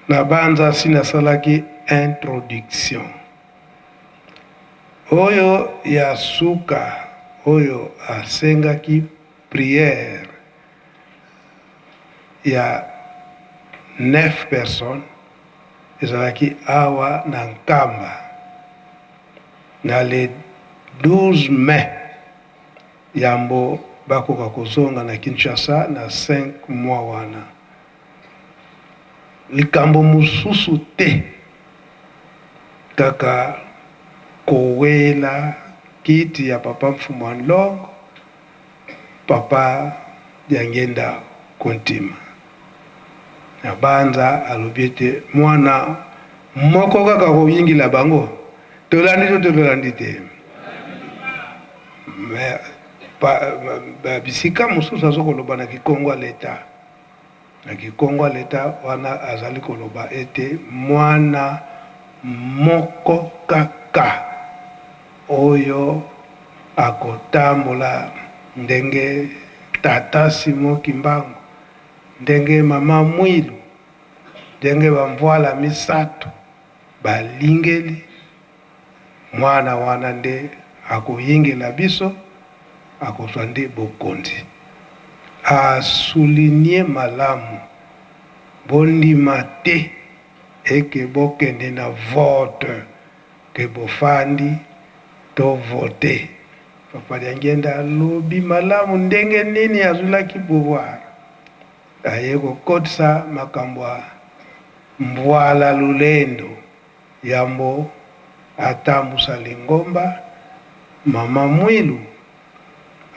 Nabanza si nasalaki introduction. Oyo ya suka oyo asengaki prière ya 9 personnes ezalaki awa na Nkamba na le 12 mai yambo bakoka kozonga na Kinshasa na 5 mois wana. Likambo mosusu te, kaka kowela kiti ya papa Mfumu a Nlongo, papa Diangienda Kuntima. Nabanza alobi ete mwana moko kaka akoyingila bango. Tolandi to tolandi te? Mais ba bisika mosusu azo koloba na kikongo ya l'etat. Na kikongo ya l'etat wana azali koloba ete mwana moko kaka oyo akotambola ndenge tata Simon Kimbangu, ndenge mama Mwilu, ndenge ba mvuala misatu balingeli Mwana wana nde akoyingela biso, akozwa nde bokonzi. A souligner malamu, bondima te eke bokende na vote que bofandi to voter. Papa Diangienda alobi malamu ndenge nini azwilaki pouvoir. Aye kokotisa makambo ya Mvuala Lulendo. Yambo atambusa lingomba, mama Mwilu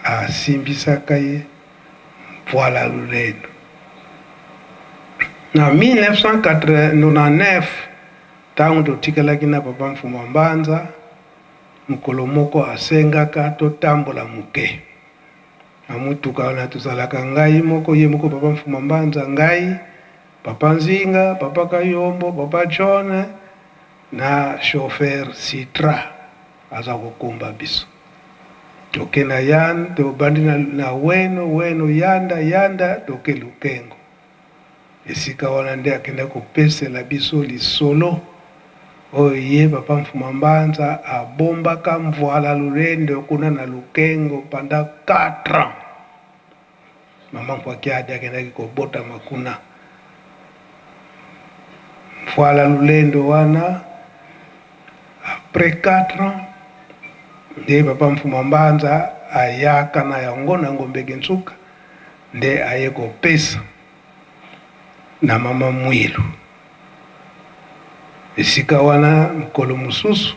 asimbisaka ye Mvuala Lulendo. Na 1999, tango totikalaki na papa Mfumu a Mbanza, mokolo moko asengaka totambola moke na motuka wana. Tozalaka ngai moko, ye moko papa Mfumu a Mbanza, ngai Papa Nzinga, papa Kayombo, papa John na chauffeur Citra aza kokumba biso. Toke na Yan, tobandi na, na Weno, Weno, Yanda, Yanda, toke Lukengo. Esika wana nde akendaki kopesela biso lisolo oyo ye papa Mfuma Mbanza abombaka Mvuala Lulendo kuna na Lukengo pendant 4 ans. Mama Nkwakiadi akendaki kobotama kuna. Mfuala Lulendo wana après 4 ans nde papa Mfuma Mbanza ayaka na yango na Ngombe Kinsuka nde aye kopesa na mama Mwilu esika wana mokolo mosusu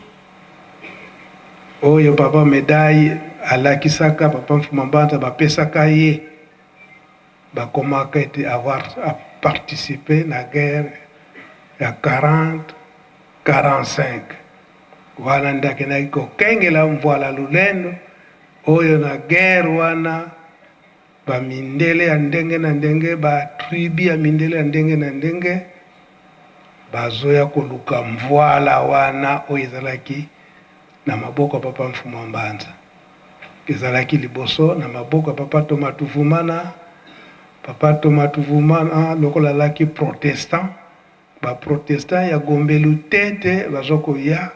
Oyo papa medaille alakisaka papa mfuma mbanza bapesaka ye bakomaka ete avoir participe na guerre ya 40 1945. Wana nde akendaki kokengela Mvuala Lulendo oyo na guerre wana ba mindele ya ndenge na ndenge, ba tribu ya mindele ya ndenge na ndenge bazoya koluka Mvuala wana oyo ezalaki na maboko ya Papa Mfumu a Mbanza. Ezalaki liboso na maboko ya Papa Thomas Tuvumana. Papa Thomas Tuvumana lokola alaki protestant, ba protestants ya Gombe Lutete bazo koya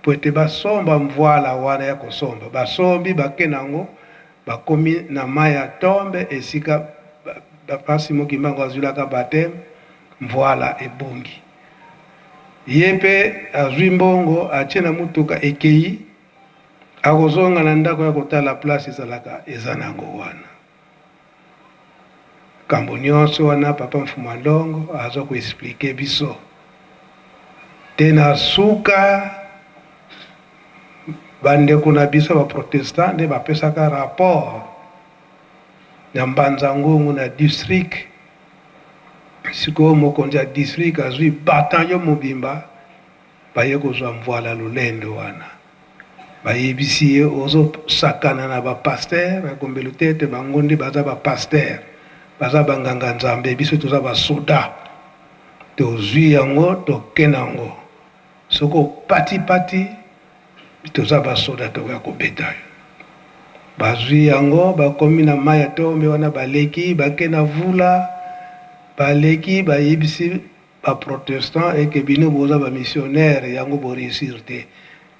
po ete basomba mvuala wana ya kosomba. Basombi bake nango, bakomi na mayi ya tombe esika Papa Simon Kimbangu azuilaka bapteme, mvuala ebungi. Ye pe azui mbongo atie na mutuka ekeyi, akozonga na ndako ya kotala place ezalaka eza nango wana. Makambo nionso wana papa Mfumua Ndongo azo ko expliquer biso te na suka ba ndeko na biso ba protestants nde bapesaka rapport na Mbanza Ngungu na district. Sikoyo mokonzi ya district azui bataillon mobimba baye kozua Mvuala Lulendo wana. Bayebisi ye ozo sakana na ba pasteur ya Gombe Lutete bango nde baza ba pasteur baza ba nganga nzambe biso toza ba soda tozui yango toke nango soki opati pati toza ba soda tokoya kobeta yo. Bazui yango bakomi na mayi ya tombe wana baleki bake na vula baleki bayebisi ba protestants et que bino boza ba missionnaires yango bo reussir te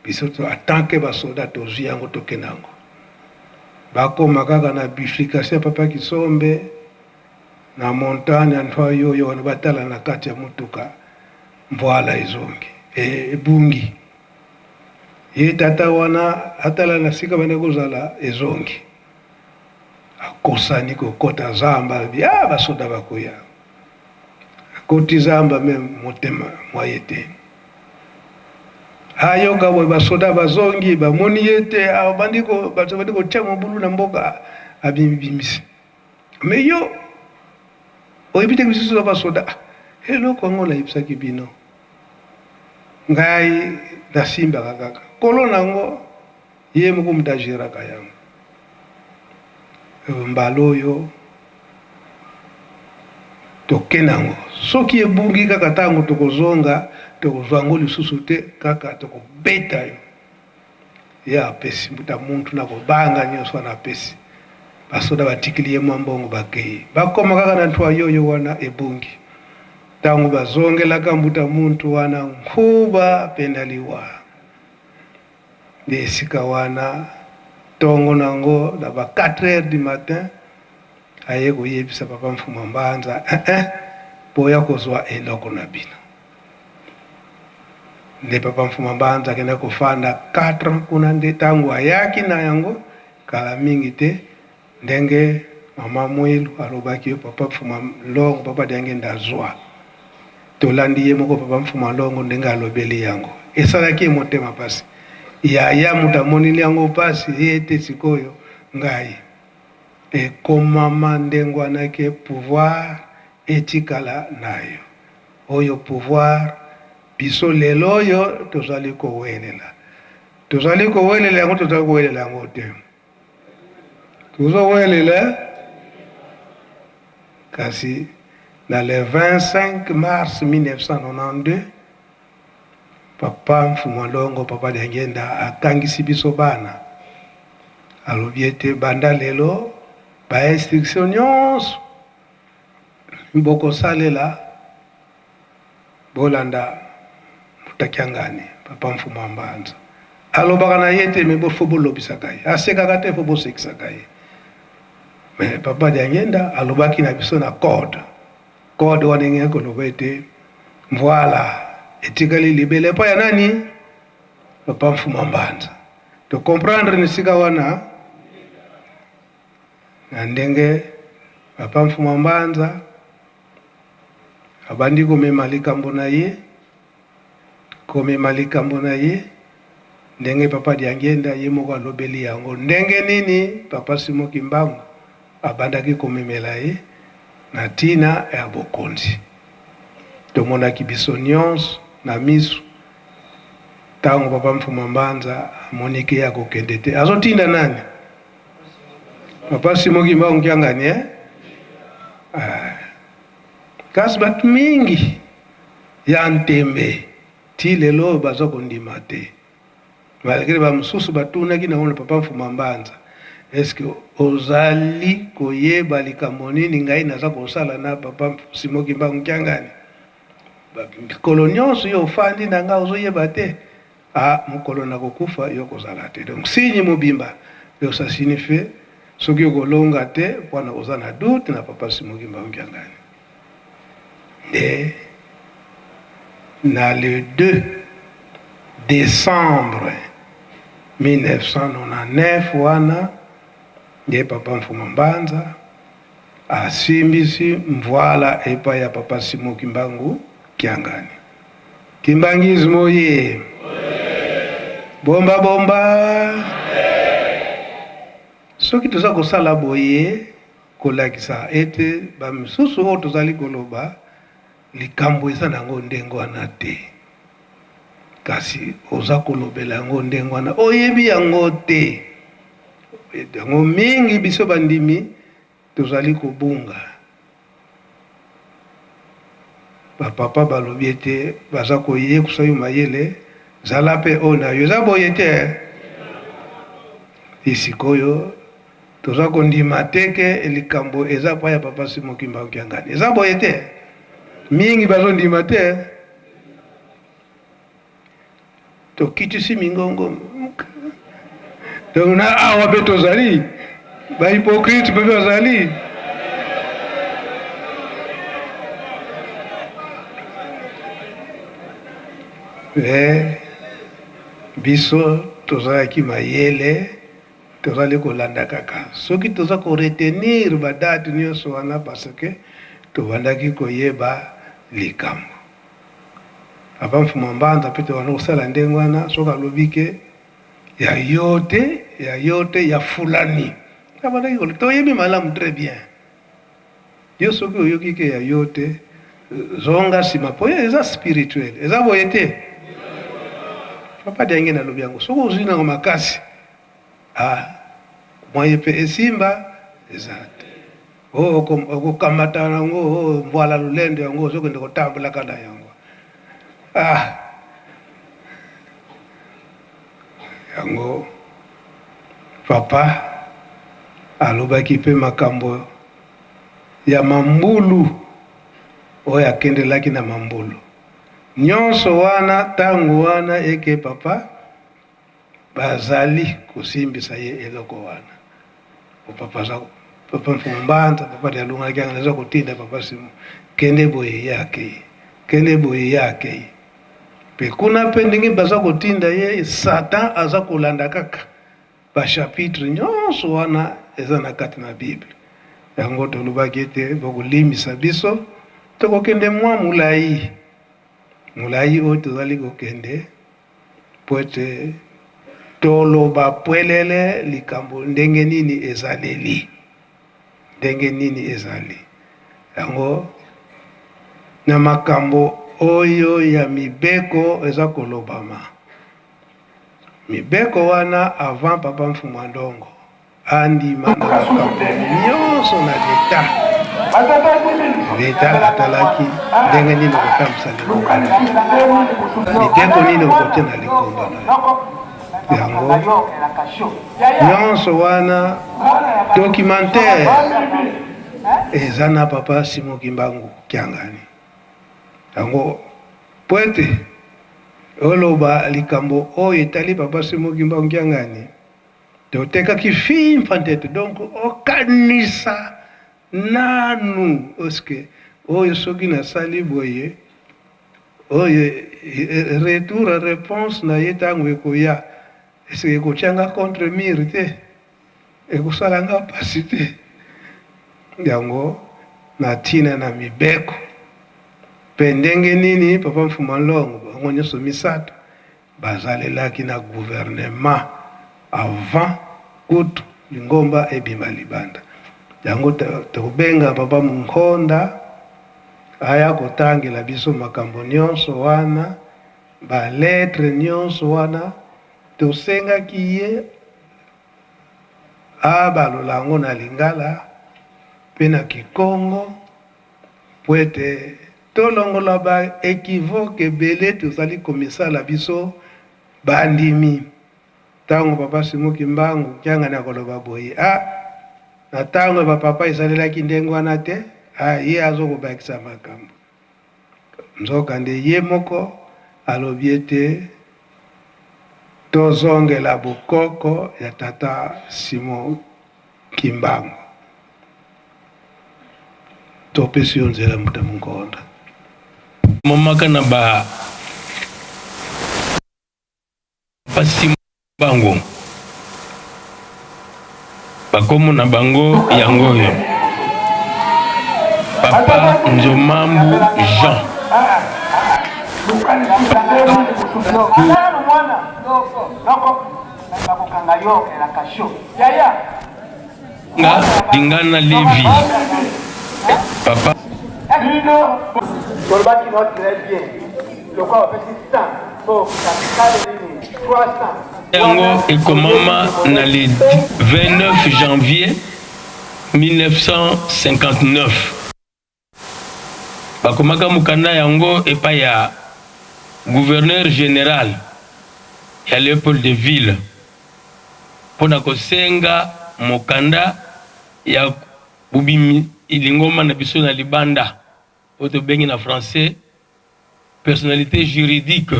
biso en tant que ba soldats tozui yango tokende yango bakoma kaka na bifurcation ya papa Kisombe na montagne ya Ntwa Yoyo wana batala na kati ya mutuka mvuala ezongi ebungi ye tata wana atala na sika bande kozala ezongi akosani kokota zamba alobi ah basoda bakoya Akoti zamba me motema mwa ye te. Ayoka boye basoda bazongi bamoni ye te, abandi ko bato bandi kotia mobulu na mboka, abimibimisi. Me yo oyebi te biso toza basoda? Eloko yango nayebisaki bino, ngai nasimbaka kaka kolo na yango Ye moko mutu a geraka yango. Mbala oyo toke nango soki ebungi kaka tango tokozonga tokozwa yango lisusu te kaka tokobeta yo. Ye apesi mbuta muntu na kobanga nyonso wana apesi basoda batikili ye mwa mbongo bakeyi bakoma kaka na ntwa yoyo wana ebungi tango bazongelaka mbuta muntu wana nkuba pe na liwa. Nde esika wana tongo na yango na ba 4 heures du matin aye koyebisa papa Mfuma Mbanza eh boya kozua eloko na bino. Nde papa Mfuma Mbanza akendaki kofanda 4 ans kuna nde tango ayaki na yango kala mingi te Ndenge mama Muilu alobaki yo papa Mfuma Longo papa Diangenda azua. Tolandi ye moko papa Mfuma Longo ndenge alobeli yango. Esalaki ye motema pasi. Yaya moto amoneli yango pasi ye te sikoyo ngai. Ekomama ndenge wana ke pouvoir etikala nayo. Oyo pouvoir biso lelo oyo tozali kowelela. Tozali kowelela yango tozali kowelela yango te. Tozo welela kasi na le 25 mars 1992 papa Mfumua Longo papa Diangienda akangisi biso bana alobi ete banda lelo ba instruction nyonso bokosalela Bolanda Mutakiangani, papa Mfumu a Mbanza. Alobaka na ye te mais bo faut bolobisaka ye. Asekaka te faut bosekisaka ye. Mais papa Diangienda alobaki na biso na code. Code wana engengaki koloba ete voilà etikali libela epai ya nani? Papa Mfumu a Mbanza. To comprendre na esika wana na ndenge papa Mfumu a Mbanza Abandi komema likambo na ye, komema likambo na ye, ndenge Papa Diangienda ye moko alobeli yango, ndenge nini Papa Simon Kimbangu abandaki komemela ye na tina ya bokonzi. Tomonaki biso nionso na misu. Tango papa Mfuma Mbanza amoni ke ye akokende te, azotinda nani? Papa Simon Kimbangu Kiangani eh? Ah. Kasi bato mingi ya ntembe ti lelo oyo baza kondima te. Malgre ba mosusu batunaki nango na papa Mfuma Mbanza, est-ce que ozali koyeba likambo nini ngai naza kosala na papa Simon Kimbangu Kiangani? Mikolo nyonso yo ofandi na nga ozoyeba te? Ah, mokolo nakokufa yo okozala te. Donc signe mobimba, donc ça signifie soki okolonga te pona oza na doute na papa Simon Kimbangu Kiangani. Nde na le 2 decembre 1999 wana nde papa Mfuma Mbanza Asimbisi mvuala epai ya papa Simon Kimbangu Kiangani. Kimbanguisme oye! Bomba bomba! Soki toza kosala boye, kolakisa ete ba misusu oyo tozali koloba likambo eza na yango ndenge wana te. Kasi oza kolobela yango ndenge wana, oyebi yango te. Yango mingi biso bandimi tozali kobunga. Ba papa balobi ete baza koyekusa yo mayele, zala pe oyo na yo. Eza boye te eh? Ti sikoyo toza kondima te ke likambo eza pa ya papa Simon Kimbangu Kiangani. Eza boye te? Mingi bazondima te eh? Tokitisi mingongo donc na awa mpe tozali ba hypocrite mpe bazali. Mais biso tozalaki mayele, tozali kolanda kaka soki toza ko retenir ba date nyonso wana parce que tobandaki koyeba likambo. Papa Mfuma Mbanza pe tobanda kosala ndenge wana, soki alobi ke ya yo te, ya yo te, ya fulani. Abandaki koloba, toyebi malamu très bien. Yo soki oyoki ke ya yo te, zonga sima po eza spirituel. Eza boye te? Papa Diangienda alobi yango, soki ozui nango makasi, ah, moyen pe esimba eza te. Oh, okokamata yango, oh, mbwala lolendo yango, ozokende kotambolaka na yango. Ah, yango papa alobaki mpe makambo ya mambulu oyo akendelaki na mambulu nyonso wana ntango wana eke papa Bazali kosimbisa ye eloko wana. Po papa aza papa Mfumu Mbanza, papa Dialungana Kiangani aza kotinda papa Simon, kende boye ye akeyi, kende boye ye akeyi. Pe kuna pe ndenge baza kotinda ye, Satan aza kolanda kaka ba chapitres nyonso wana eza na kati na Bible. Yango tolobaki ete bokolimbisa biso, tokokende mwa molayi, molayi oyo tozali kokende. Mpo ete toloba pwelele likambo ndenge nini ezaleli, ndenge nini ezali yango na makambo oyo ya mibeko eza kolobama. Mibeko wana avant Papa Mfumu a Ndongo Andima na makambo nyonso na leta. Leta atalaki ndenge nini okotambwisa lingomba na yo, mibeko nini okotia na lingomba na yo. Yango nyonso wana documentaire eza na papa Simon Kimbangu Kiangani. Yango po ete oloba likambo oyo etali papa Simon Kimbangu Kiangani, Totekaki fimfa ntete donc okanisa nanu oske oyo soki nasali boye oyo retour reponse na ye tango ekoya eske ekotia nga contre mur te ekosala nga pasi te yango na tina na mibeko pe ndenge nini papa Mfuma Nlongo bango nionso misato Bazalelaki na gouvernement avant kutu lingomba ebima libanda. Yango tokobenga papa Munkonda aya kotangela biso makambo nionso wana. Ba lettres nionso wana tosengaki ye abalola yango na lingala pe na kikongo po ete tolongola ba equivoques ebele tozali komisala biso bandimi. Tango papa Simon Kimbangu Kiangani akoloba boye, ah na tango ya ba papa esalelaki ndenge wana te, ah ye azo kobakisa makambo. Nzokande ye moko alobi ete tozongela bokoko ya tata Simon Kimbangu. Topesi yo nzela mbuta Munkonda. Momaka na ba Pasi bango bakombo na bango yango oyo papa Nzomambu Jean. Nga Dingana Levi papa. Tolobaki no très bien lokola bapesi temps po kale nini 300 Yango ekomama na le 29 janvier 1959. Bakomaka mokanda yango epai ya gouverneur general ya Leopoldville mpo na kosenga mokanda ya bobimi lingomba na biso na libanda oyo tobengi na français personnalite juridique.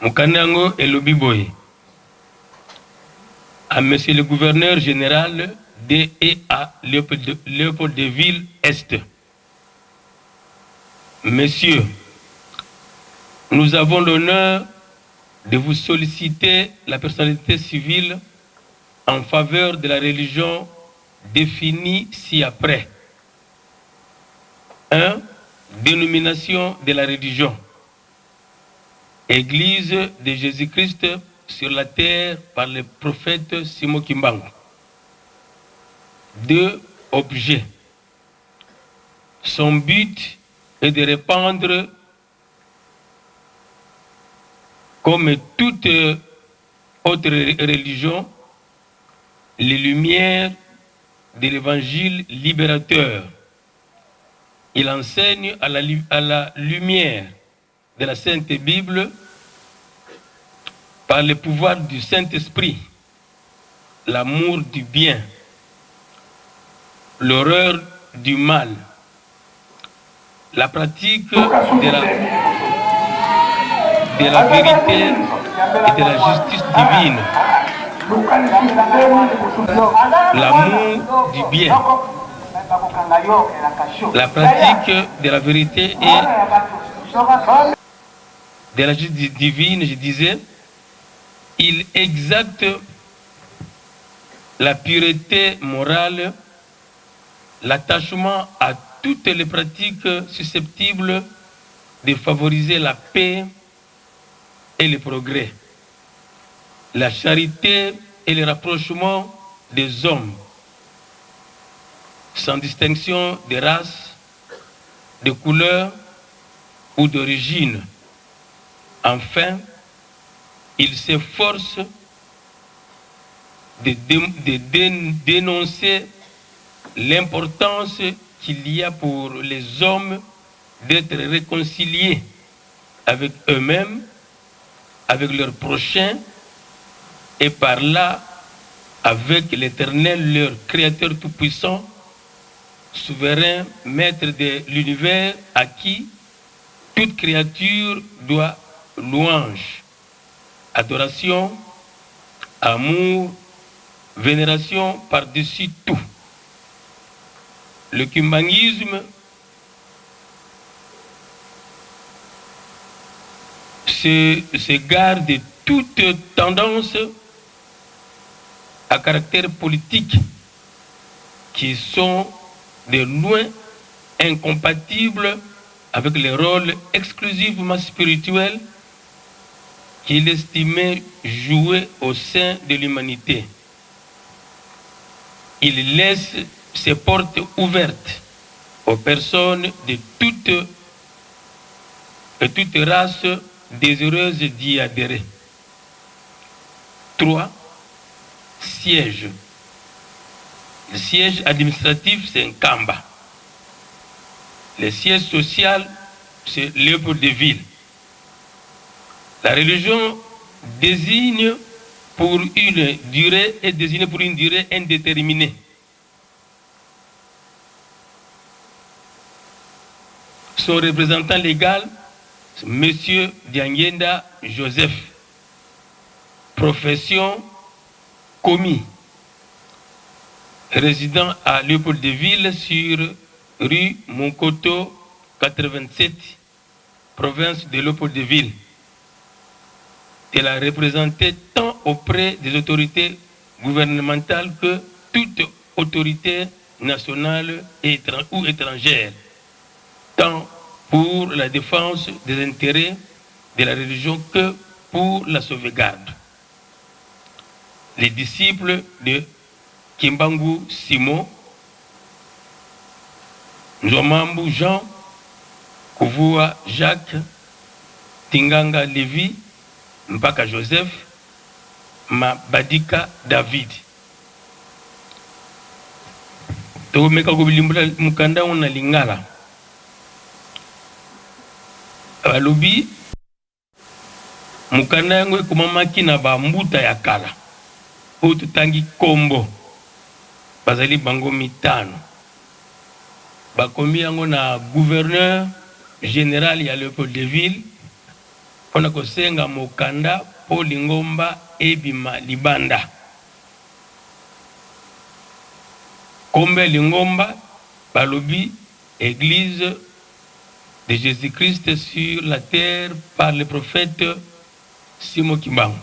Mokanda yango elobi boye: À monsieur le gouverneur general de et à Leopoldville Est. Monsieur, nous avons l'honneur de vous solliciter la personnalité civile en faveur de la religion définie ci-après. 1. Dénomination de la religion. Église de Jésus-Christ sur la terre par le prophète Simon Kimbangu. 2. Objet. Son but est de répandre comme toute autre religion les lumières de l'évangile libérateur. Il enseigne à la, à la lumière de la Sainte Bible par le pouvoir du Saint-Esprit, l'amour du bien, l'horreur du mal, la pratique de la, de la vérité et de la justice divine, l'amour du bien, la pratique de la vérité et de la justice divine, je disais, il exacte la pureté morale, l'attachement à toutes les pratiques susceptibles de favoriser la paix et le progrès, la charité et le rapprochement des hommes, sans distinction de race, de couleur ou d'origine. Enfin, il s'efforce de, de, de dénoncer l'importance qu'il y a pour les hommes d'être réconciliés avec eux-mêmes, avec leurs prochains et par là avec l'Éternel, leur Créateur Tout-Puissant, souverain maître de l'univers à qui toute créature doit louange, adoration, amour, vénération par-dessus tout. Le kimbanguisme se, se garde de toute tendance à caractère politique qui sont de loin incompatibles avec les rôles exclusivement spirituels qu'il estimait jouer au sein de l'humanité. Il laisse ses portes ouvertes aux personnes de toute Et toute race désireuse d'y adhérer. 3. Siège. Le siège administratif, c'est Nkamba. Le siège social, c'est Léopoldville. La religion désigne pour une durée est désignée pour une durée indéterminée. Son représentant légal, Monsieur Diangienda Joseph. Profession commis. Résident à Léopoldville sur rue Monkoto 87, province de Léopoldville. Elle a représenté tant auprès des autorités gouvernementales que toute autorité nationale ou étrangère, tant pour la défense des intérêts de la religion que pour la sauvegarde. Les disciples de Kimbangu Simon, Nzomambu Jean, Kuvua Jacques, Tinganga Levi, Mpaka Joseph, Mabadika David. Tokomeka kolimbola mokanda yango na lingala. Balobi mokanda yango ekomamaki na ba mbuta ya kala oyo totangi kombo, bazali bango mitano. Bakomi yango na gouverneur general ya Leopoldville mpo na kosenga mokanda mpo lingomba ebima libanda. Kombo ya lingomba balobi Eglise de Jesus-Christ sur la terre par le prophète Simon Kimbangu.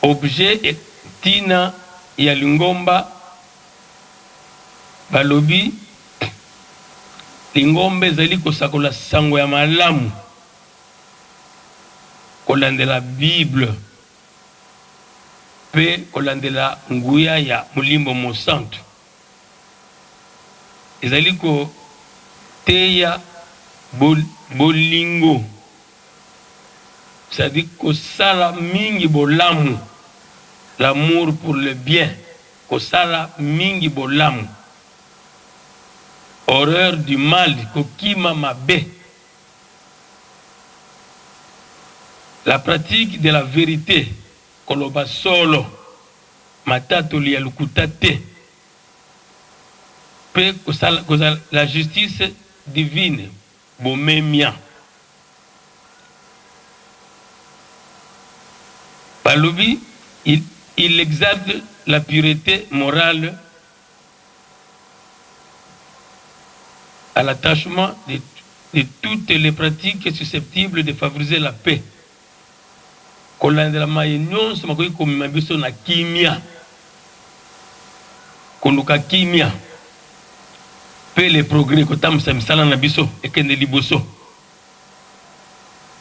Objet tina ya lingomba balobi lingomba ezali kosakola sango ya malamu kolandela Bible mpe kolandela nguya ya Molimo Mosantu. Ezali koteya bolingo, c'est-à-dire kosala mingi bolamu, l'amour pour le bien, kosala mingi bolamu, horreur du mal, kokima mabe, la pratique de la verite, koloba solo, matatoli ya lokuta te, mpe kosala, kozala la justice divine, bomemia. Balobi il, il exalte la purete morale à l'attachement de, de toutes les pratiques susceptibles de favoriser la paix. Kolandela maye nyonso makoki komema biso na kimia, koluka kimia mpe le progrès, kotambwisa misala na biso ekende liboso.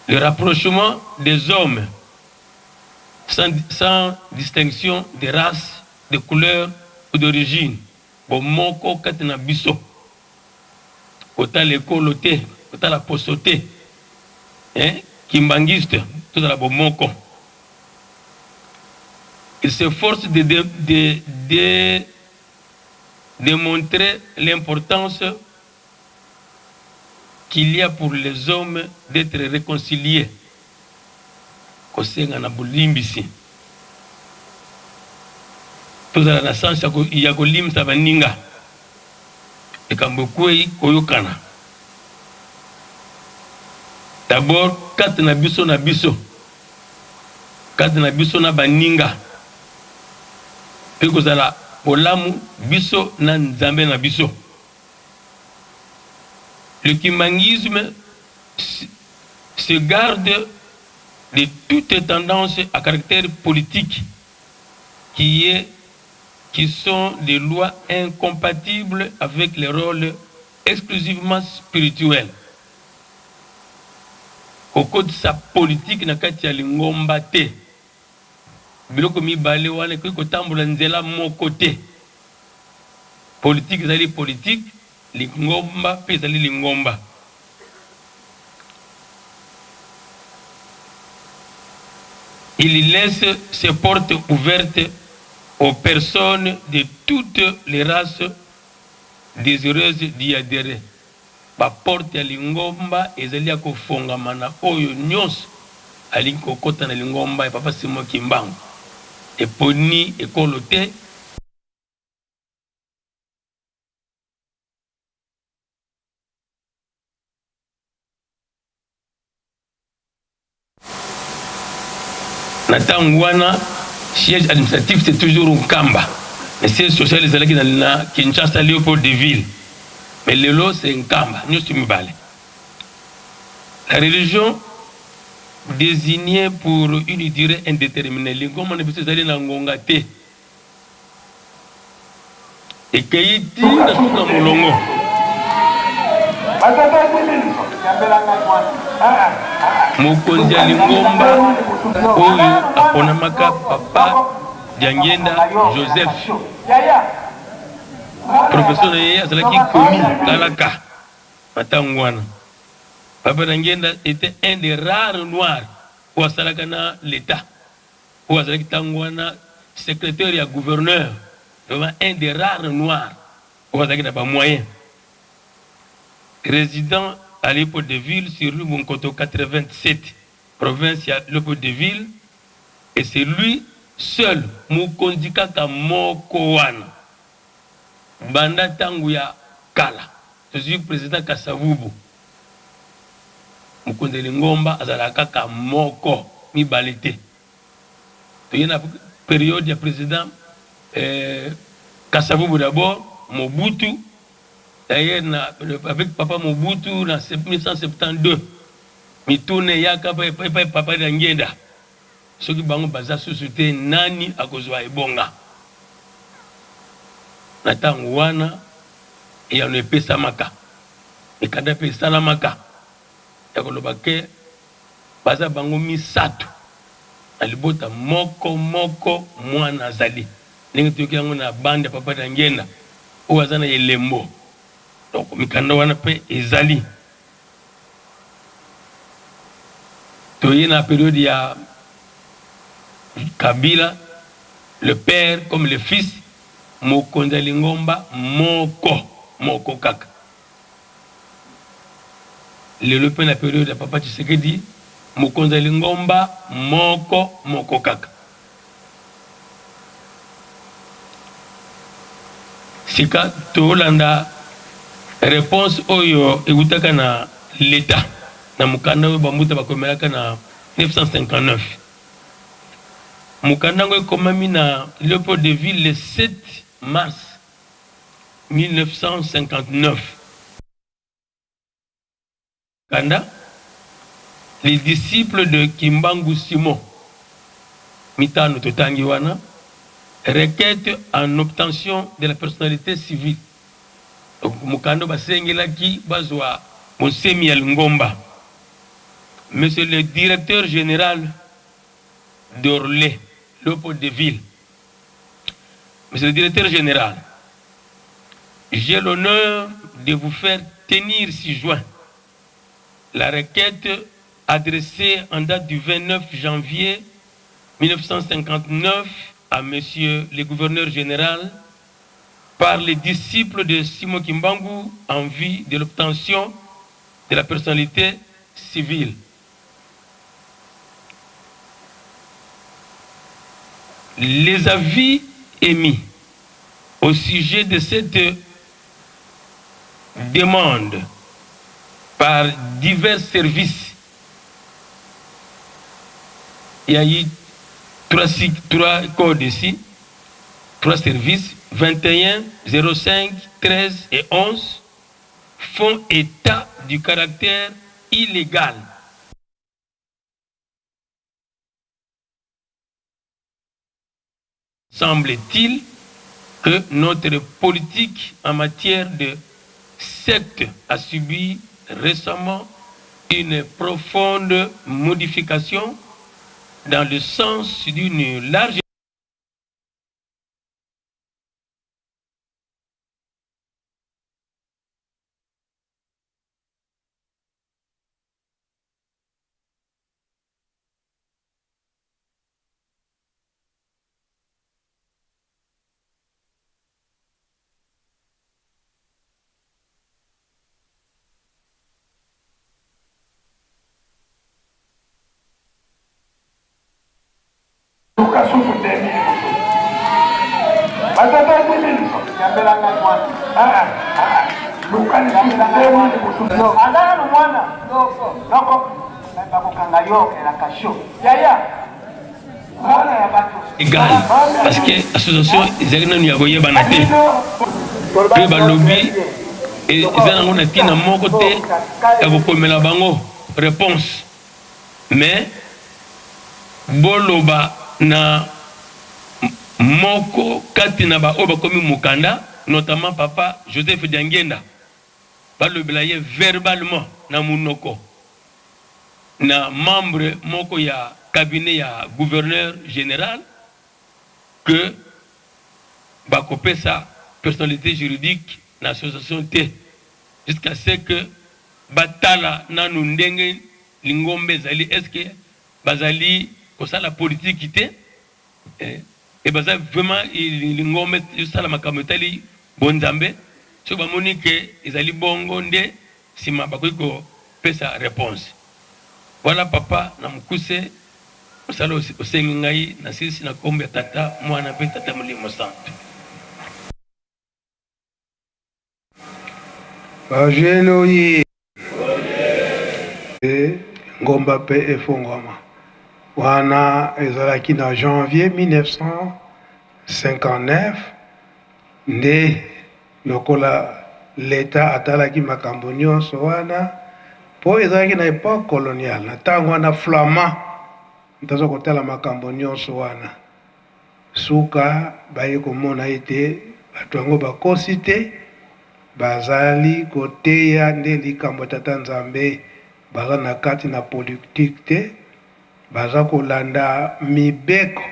Le rapprochement des hommes sans, sans distinction de race, de couleur ou d'origine, bomoko kati na biso. Kotala ekolo te, kotala poso te. Hein? Kimbanguiste, tozala bomoko. Il s'efforce de, de, de, de démontrer l'importance qu'il y a pour les hommes d'être réconciliés. Kosenga na bolimbisi. Tozala na sens ya kolimbisa baninga. Likambo ekwei koyokana d'abord kati na biso na biso, kati na biso na baninga, mpe kozala bolamu biso na Nzambe na biso. Le kimbanguisme se garde de toute tendance à caractère politique qui est qui sont des lois incompatibles avec les rôles exclusivement spirituels. Kokotisa politique na kati ya lingomba te. Biloko mibale wana ekoki kotambola nzela moko te. Politique ezali politique, lingomba mpe ezali lingomba. Il laisse ses portes ouvertes aux personnes de toutes les races désireuses d'y adherer. Ba portes ya lingomba ezali ya kofongama na oyo nionso alingi kokota na lingomba ya Papa Simon Kimbangu. Eponi ekolo te. Na tango wana siège administratif c'est toujours Nkamba, mais siège social ezalaki na, na Kinshasa Leopoldville, mais lelo c'est Nkamba nionso mibale. La religion désignée pour une durée indéterminée, lingomba na biso ezali na ngonga te. Ekei ti na suka molongo. Mokonzi ya lingomba oyo aponamaka Papa Diangienda Joseph. Professeur na ye azalaki Komi Kalaka na tango wana. Papa Diangienda etait un des rares noirs oyo asalaka na l'etat. Oyo azalaki tango wana secretaire ya gouverneur, vraiment un des rares noirs oyo azalaki na ba moyens. Resident à Leopoldville sur rue Monkoto 87, province ya Leopoldville, et c'est lui seul mokonzi kaka moko wana banda tango ya kala. Tozui president Kasavubu, mokonzi ya lingomba azalaka kaka moko, mibale te. Toye na periode ya president eh, Kasavubu d'abord, Mobutu, d'ailleurs na avec papa Mobutu na 1972 mituna eyaka epai papa Diangienda soki bango baza susu te nani akozua ebonga? Na tango wana eyano epesamaka, mikanda mpe esalamaka ya koloba ke baza bango misatu na libota moko moko mwana azali ndenge toyoki yango na bande ya papa Diangienda oyo aza na elembo donc mikanda wana mpe ezali. Toye na periode ya Kabila le père comme le fils mokonzi ya lingomba moko moko kaka. Lelo pe na periode ya papa Tshisekedi mokonzi ya lingomba moko moko kaka. Sika tolanda reponse oyo ewutaka na l'etat na mokanda oyo ba mbuta bakomelaka na 1959. Mokanda yango ekomami na Leopoldville le 7 mars 1959. Kanda, les disciples de Kimbangu Simon, mitano totangi wana, requete en obtention de la personnalite civile. Donc mokanda basengelaki bazwa bonsemi ya lingomba. Monsieur le directeur general d'Orle, Leopoldville. Monsieur le directeur général, j'ai l'honneur de vous faire tenir ci-joint la requête adressée en date du 29 janvier 1959 à monsieur le gouverneur général par les disciples de Simon Kimbangu en vue de l'obtention de la personnalité civile. Les avis émis au sujet de cette demande par divers services, il y a eu trois codes ici, trois services, 21, 05, 13 et 11, font état du caractère illégal. Semble-t-il que notre politique en matière de secte a subi récemment une profonde modification dans le sens d'une large Luka susu 2000 mosusu. Batata 2000. Yambela ngai mwana. Ah ah ah. Luka lisusu 2000 mosusu. Aza nanu mwana. Noko. Noko. Bakokanga yo na kasho. Yaya. Mwana ya bato. Egal parce que association ezali nanu ya koyebana te mpe balobi eza nango na ntina moko te ya kokomela bango reponse. Mais boloba na moko kati na ba oyo bakomi mokanda, notamment papa Joseph Diangienda, balobela ye verbalement na munoko na membre moko ya cabinet ya gouverneur general que bakopesa personnalite juridique na association te jusqu'à ce que Batala nanu ndenge lingomba ezali est ce que bazali kosala politique te et baza vraiment lingomba ezosala makambo etali bonzambe soki bamoni ke ezali bongo nde sima bakoki kopesa reponse. Voilà papa na mokuse mosala osengi ngai nasilisi na kombo ya tata muana pe tata molimo santu. Ba jeunes oye! Ngomba pe efongwama. Wana ezalaki na janvier 1959 nde lokola l'Etat atalaki makambo nionso wana po ezalaki na epoque coloniale, na tango wana Flamand moto aza kotala makambo nionso wana. Suka baye komona ete bato yango bakosi te, bazali koteya nde likambo ya Tata Nzambe, baza na kati na politique te, baza kolanda mibeko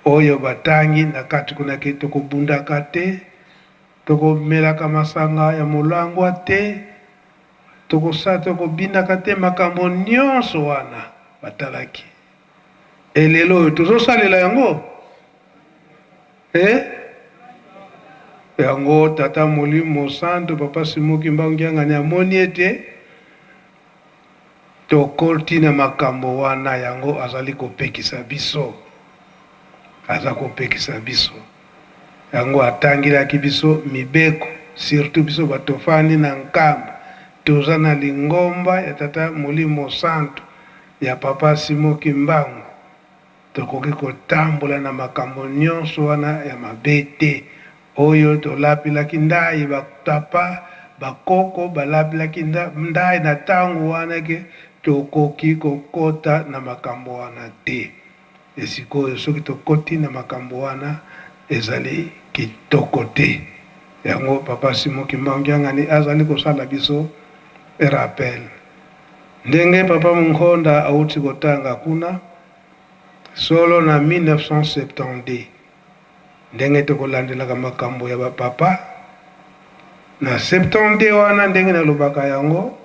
oyo batangi na kati kuna ke tokobundaka te, tokomelaka masanga ya molangwa te, tokosala tokobinaka te, makambo nionso wana batalaki. Et lelo oyo tozo salela yango? Eh? Yango tata molimo santo papa Simon Kimbangu Kiangani amoni ete tokoti na makambo wana yango azali kopekisa biso, aza kopekisa biso yango atangelaki biso mibeko surtout biso bato tofandi na Nkamba toza na lingomba ya tata molimo santo ya papa Simon kimbangu tokoki kotambola na makambo nionso wana ya mabe te oyo tolapelaki ndayi ba papa ba koko balapelaki ndayi na tango wana ke tokoki kokota na makambo wana te et sikoyo soki tokoti na makambo wana ezali kitoko te yango papa Simon kimbangu kiangani azali kosala biso rappel. Ndenge Papa Munkhonda awuti kotanga kuna, solo na 1972, ndenge tokolandelaka makambo ya ba papa, na 72 wana ndenge nalobaka yango,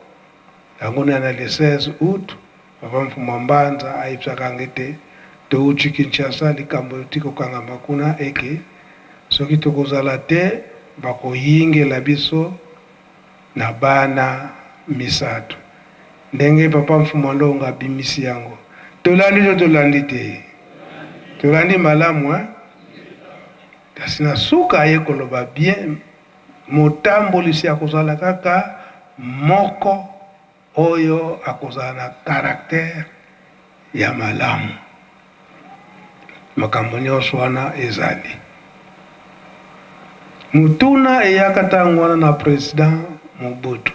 yango na na le 16 aout, Papa Mfumua Mbanza ayebisaka nga ete towuti Kinshasa, likambo euti kokangama kuna eke soki tokozala te bakoyingela biso na bana misatu ndenge papa mfumua ndongo abimisi yango tolandi to tolandi te tolandi malamu hein kasi na suka aye koloba bien motambolisi akozala kaka moko Oyo akozala na caractère ya malamu. Makambo nionso wana ezali. Motuna eyaka tango wana na president Mobutu.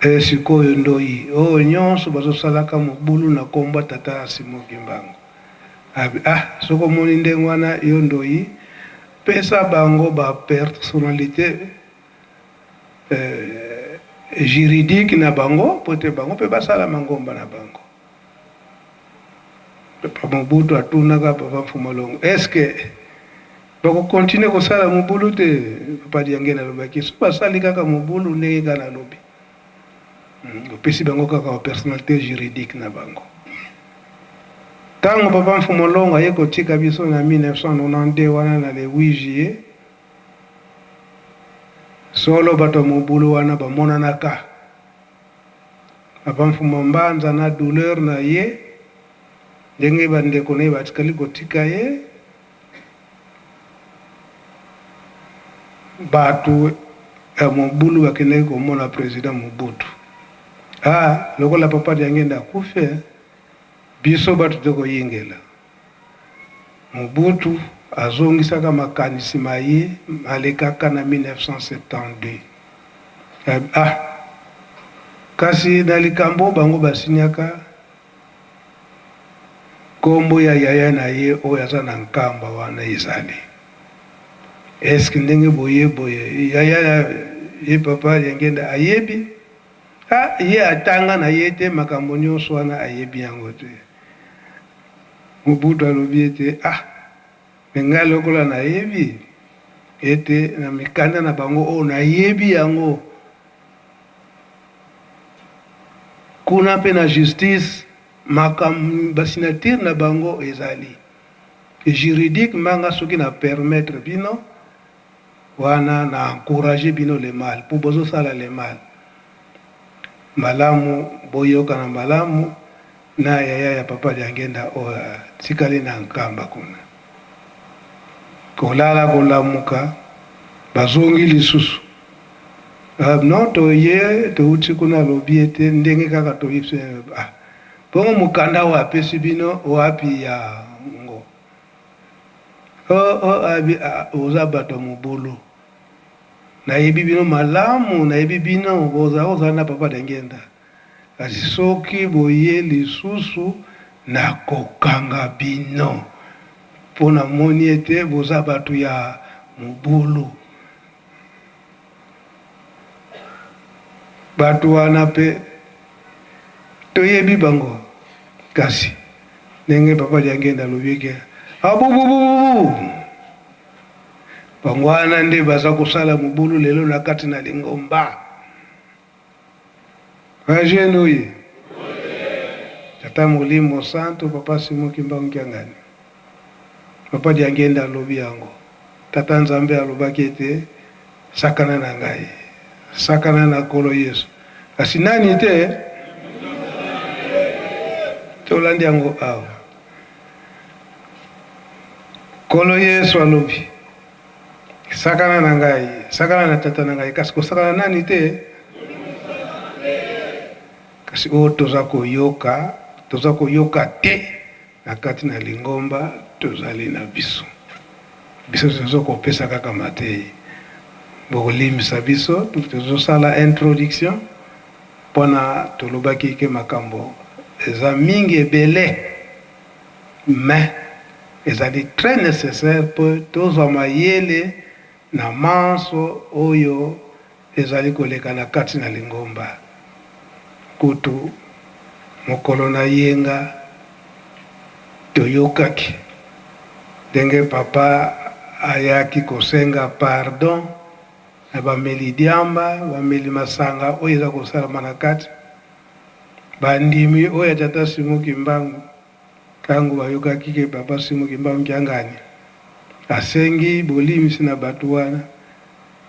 Eh sikoyo ndoyi oyo nionso bazosalaka mobulu na kombo ya tata Simon Kimbangu. Abi ah soki omoni ndenge wana yo ndoyi pesa bango ba personnalite juridique na bango mpo ete bango mpe basala mangomba na bango. Papa Mobutu atunaka Papa Mfumu Longo, est-ce que bako continuer kosala mobulu te? Papa Diangenda alobaki soki basali kaka mobulu ndenge kaka nalobi, opesi bango kaka ba personnalite juridique na bango. Tango Papa Mfumu Longo aye kotika biso na 1992 wana na le 8 juillet, Solo bato ya mobulu wana bamonanaka. Papa Mfuma Mbanza na douleur na ye Ndenge bandeko na ye batikali kotika ye, bato ya mobulu bakendaki komona president Mobutu. Ah, lokola papa Diangienda akufi, biso bato tokoyingela. Mobutu azongisaka makanisi ma ye malekaka na 1972. Ah, kasi na likambo bango basignaka, Kombo ya yaya na ye oyo aza na Nkamba wana ezali est-ce que ndenge boye boye yaya ya ye papa Diangienda ayebi? Ah ye atanga na ye te makambo nionso wana ayebi yango te. Mobutu alobi ete ah mais ngai lokola nayebi ete na mikanda na bango oyo nayebi yango Kuna pe na justice makambo ba signature na bango ezali juridiquement nga soki na permettre bino wana na encourager bino le mal po bozo sala le mal malamu boyokana malamu na yaya ya papa Diangenda oyo atikali na Nkamba kuna. Kolala kolamuka bazongi lisusu ah, non toye touti kuna alobi ete ndenge kaka toyebisi ah, bongo mokanda oyo apesi bino wapi yango? Oh, oh, abi, ah, oza bato ya mobulu nayebi bino malamu nayebi bino bozala kozala na papa Diangienda Kasi soki boye lisusu, nakokanga bino, mpo namoni ete boza bato ya mobulu. Bato wana mpe toyebi bango, kasi ndenge Papa Diangienda alobi eke abububububu, bango wana nde baza kosala mobulu lelo na kati na lingomba. Ba jeune oye. Tata molimo santo papa Simon Kimbangu Kiangani. Papa Diangienda alobi yango. Tata Nzambe alobaki ete sakana na ngai. Sakana na Nkolo Yesu. Kasi nani te? Tolandi yango awa. Nkolo Yesu alobi Sakana na ngai, sakana na tata na ngai, kasi kosakana nani te? Kasi oyo toza koyoka, toza koyoka te na kati na lingomba tozali na biso. Biso tozo kopesa kaka mateyi. Bokolimbisa biso, tozosala introduction pona tolobaki ke makambo eza mingi ebele. Mais ezali très necessaire mpo tozwa mayele na manso oyo ezali koleka na kati na lingomba. Kutu mokolo na yenga toyokaki ndenge Papa ayaki kosenga pardon na bameli diamba, bameli masanga oyo eza kosalama na kati. Bandimi oyo ya Tata Simon Kimbangu tango bayokaki ke Papa Simon Kimbangu Kiangani asengi bolimbisi na batu wana,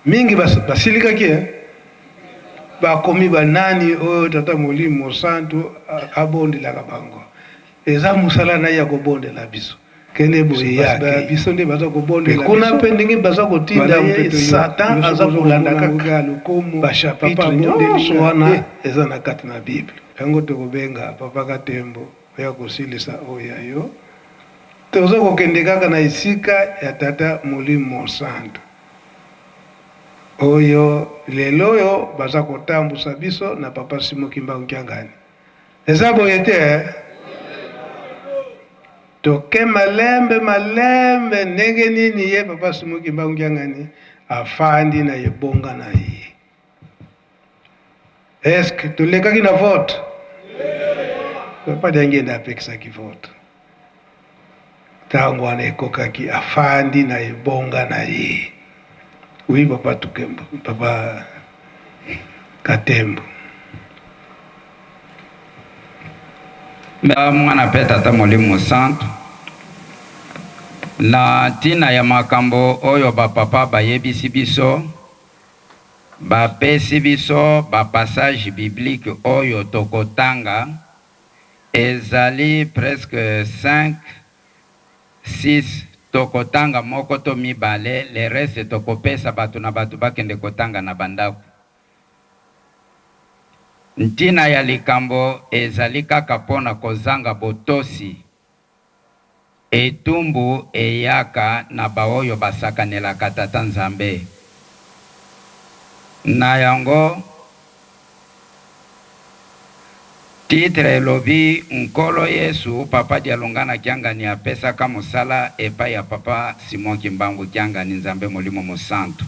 mingi basilikaki eh! Bakomi ba nani oyo Tata Molimo Mosantu abondelaka bango? Eza musala naye ya kobondela biso. Kende boye ya ba biso nde baza kobondela kuna pe ndenge baza kotinda ye Satan aza kolanda kaka ba chapitre nyonso wana eh. Eza na kati na Bible yango tokobenga papa Katembo oya kosilisa oyo ya yo toza kokende kaka na esika ya tata Molimo Mosantu oyo lelo oyo baza kotambusa biso na papa Simon Kimbangu Kiangani. Eza boye te eh? Toke malembe malembe ndenge nini ye papa Simon Kimbangu Kiangani afandi na ebonga na ye. Est-ce que tolekaki na vote? Papa Diangienda apekisaki vote. Tango wana ekokaki afandi na ebonga na ye. Oui papa Tukembo, papa Katembo. Mwana mpe Tata Molimo Santu, na ntina ya makambo oyo ba papa bayebisi biso, bapesi biso ba passages bibliques oyo tokotanga. Ezali presque 5, 6 tokotanga moko to mibale, le reste tokopesa bato na bato bakende kotanga na ba ndako. Ntina ya likambo ezali kaka mpo na kozanga botosi. Etumbu eyaka na baoyo basakanelaka Tata Nzambe. Na yango, titre elobi Nkolo Yesu, Papa Dialungana Kiangani apesaka mosala epai ya Papa Simon Kimbangu Kiangani Nzambe Molimo Mosantu.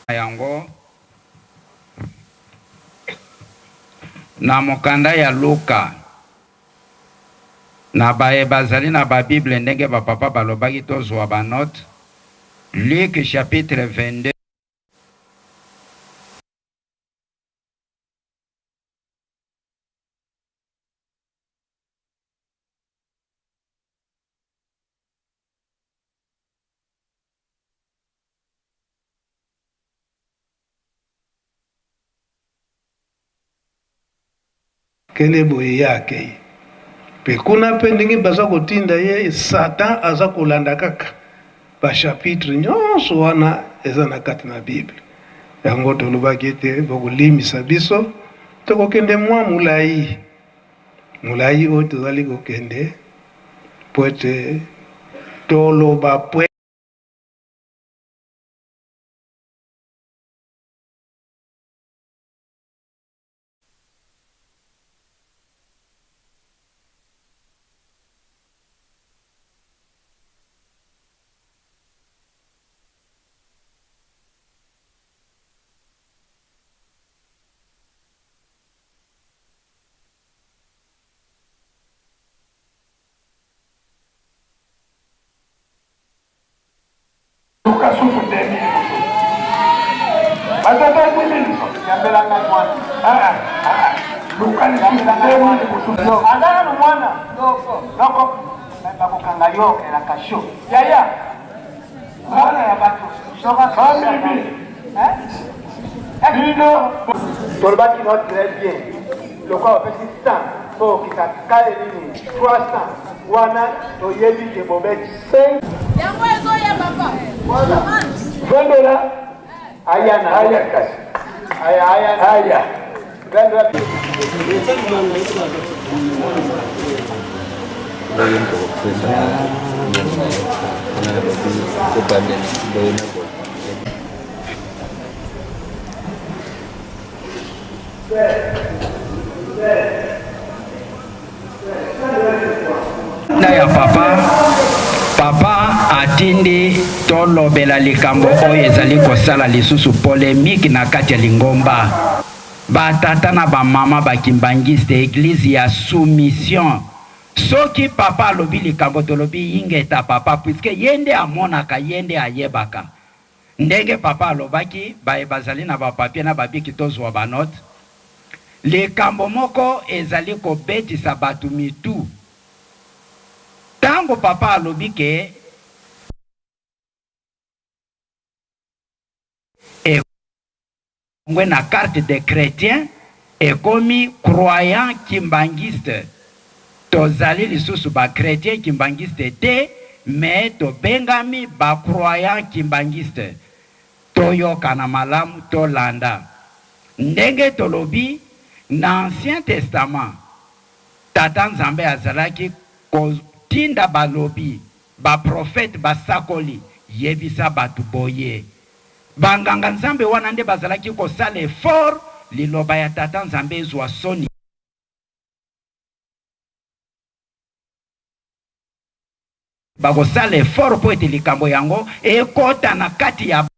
Na yango, na mokanda ya Luka, Na baye bazali na ba bible ndenge ba papa balobaki tozua ba note, Luc chapitre 22. Kende boye ye akei pe kuna pe ndenge baza kotinda ye satan aza kolanda kaka ba chapitre nyonso wana eza na kati na bible yango tolobaki ete bokolimbisa biso tokokende mwa molayi molayi oyo tozali kokende po ete toloba pwe Luka susu 2000 mosusu. Batata 2000. Yambela ngai mwana. Ah ah ah. Luka lisusu 2000 mosusu. Aza nanu mwana. Noko. Noko. Bakokanga yo na kasho. Yaya. Mwana ya bato. Famille. Hein? Bino. Tolobaki no très bien. Lokola bapesi 100 tokokisa kale nini 300 wana toyebi ke bobeti 5 Yango ezoya papa. Voilà. 20 dollars. Aya na aya kasi. Aya aya aya. 20 dollars. Na ya papa, papa atindi tolobela likambo oyo ezali kosala lisusu polemique na kati ya lingomba. Ba tata na ba mama ba kimbanguiste, eglise ya soumission. Soki papa alobi likambo tolobi ingeta papa puisque ye nde amonaka, ye nde ayebaka. Ndenge papa alobaki, baye bazali na ba papiers na ba bic tozua ba notes. Likambo moko ezali kobetisa batu mitu. Tango papa alobi ke elongwe na carte de chretien ekomi croyant kimbanguiste, tozali lisusu ba chretiens kimbanguiste te mais tobengami ba croyants kimbanguiste. Toyokana malamu, tolanda ndenge tolobi na ancien testament Tata Nzambe azalaki kotinda balobi, ba prophètes, basakoli, yebisa batu boye. Ba nganga Nzambe wana nde bazalaki kosala effort liloba ya Tata Nzambe ezua soni. Bakosala effort mpo ete likambo yango ekota na kati ya.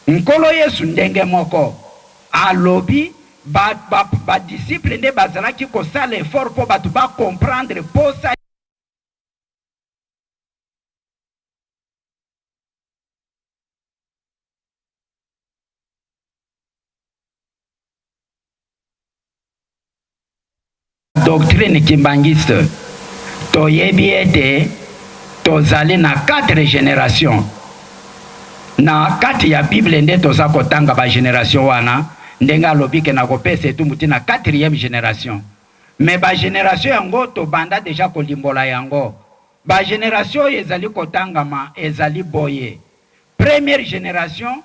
Nkolo Yesu ndenge moko alobi ba, ba, ba disciples nde bazalaki kosala effort mpo bato ba comprendre posa. Doctrine kimbanguiste, toyebi ete tozali na 4 generations na kati ya bible nde toza kotanga ba generation wana ndenge alobi ke nakopesa etumbu ti na 4e generation. Mais ba generation yango tobanda dejà kolimbola yango. Ba generation oyo ezali kotangama ezali boye, première generation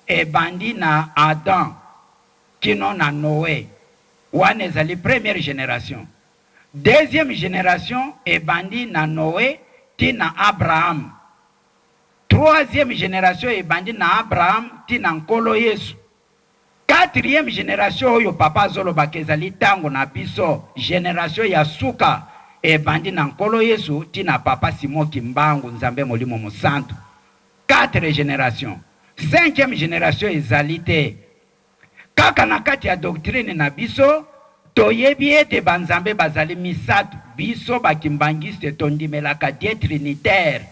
ebandi na Adam kino na Noe, wana ezali première generation. Deuxième generation ebandi na Noe ti na Abraham. Troisième generation ebandi na Abraham ti na Nkolo Yesu. Quatrième generation oyo papa azoloba ke ezali tango na biso, generation ya suka ebandi na Nkolo Yesu ti na papa Simon Kimbangu Nzambe Molimo Mosantu. Quatre generations. Cinquième generation ezali te. Kaka na kati ya doctrine na biso, toyebi ete ba Nzambe bazali misatu. Biso ba Kimbanguiste tondimelaka Dieu trinitaire.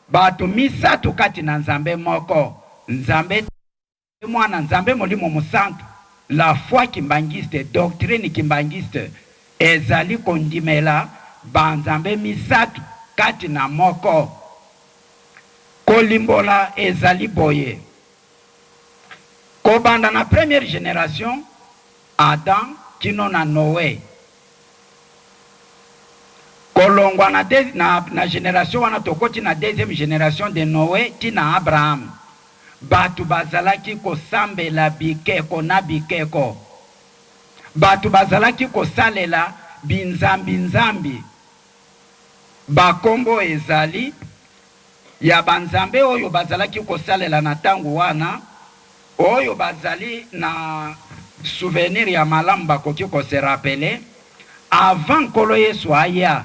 Bato misatu kati na Nzambe moko, Nzambe Mwana, Nzambe Molimo Mosantu. La foi kimbanguiste, doctrine kimbanguiste ezali kondimela ba Nzambe misatu kati na moko. Kolimbola ezali boye. Kobanda na première generation, Adam kino na Noe. Kolongwa na, na, na generation wana tokoti na deuxième generation de Noe ti na Abraham. Bato bazalaki kosambela bikeko na bikeko. Bato bazalaki kosalela binzambi-nzambi. Bakombo ezali ya banzambe oyo bazalaki kosalela na tango wana, oyo bazali na souvenir ya malamu bakoki ko se rappeler, avant Nkolo Yesu aya,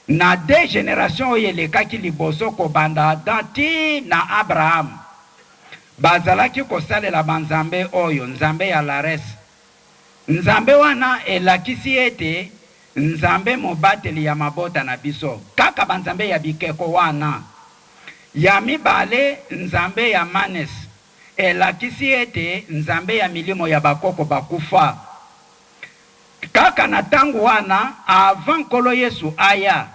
na deux generations oyo elekaki liboso kobanda Adam ti na Abraham, bazalaki kosalela banzambe oyo, nzambe ya Lares, Nzambe wana elakisi ete Nzambe mobateli ya mabota na biso, kaka banzambe ya bikeko wana. Ya mibale, Nzambe ya Manes elakisi ete Nzambe ya milimo ya bakoko bakufa. Kaka na tango wana, avant Nkolo Yesu aya,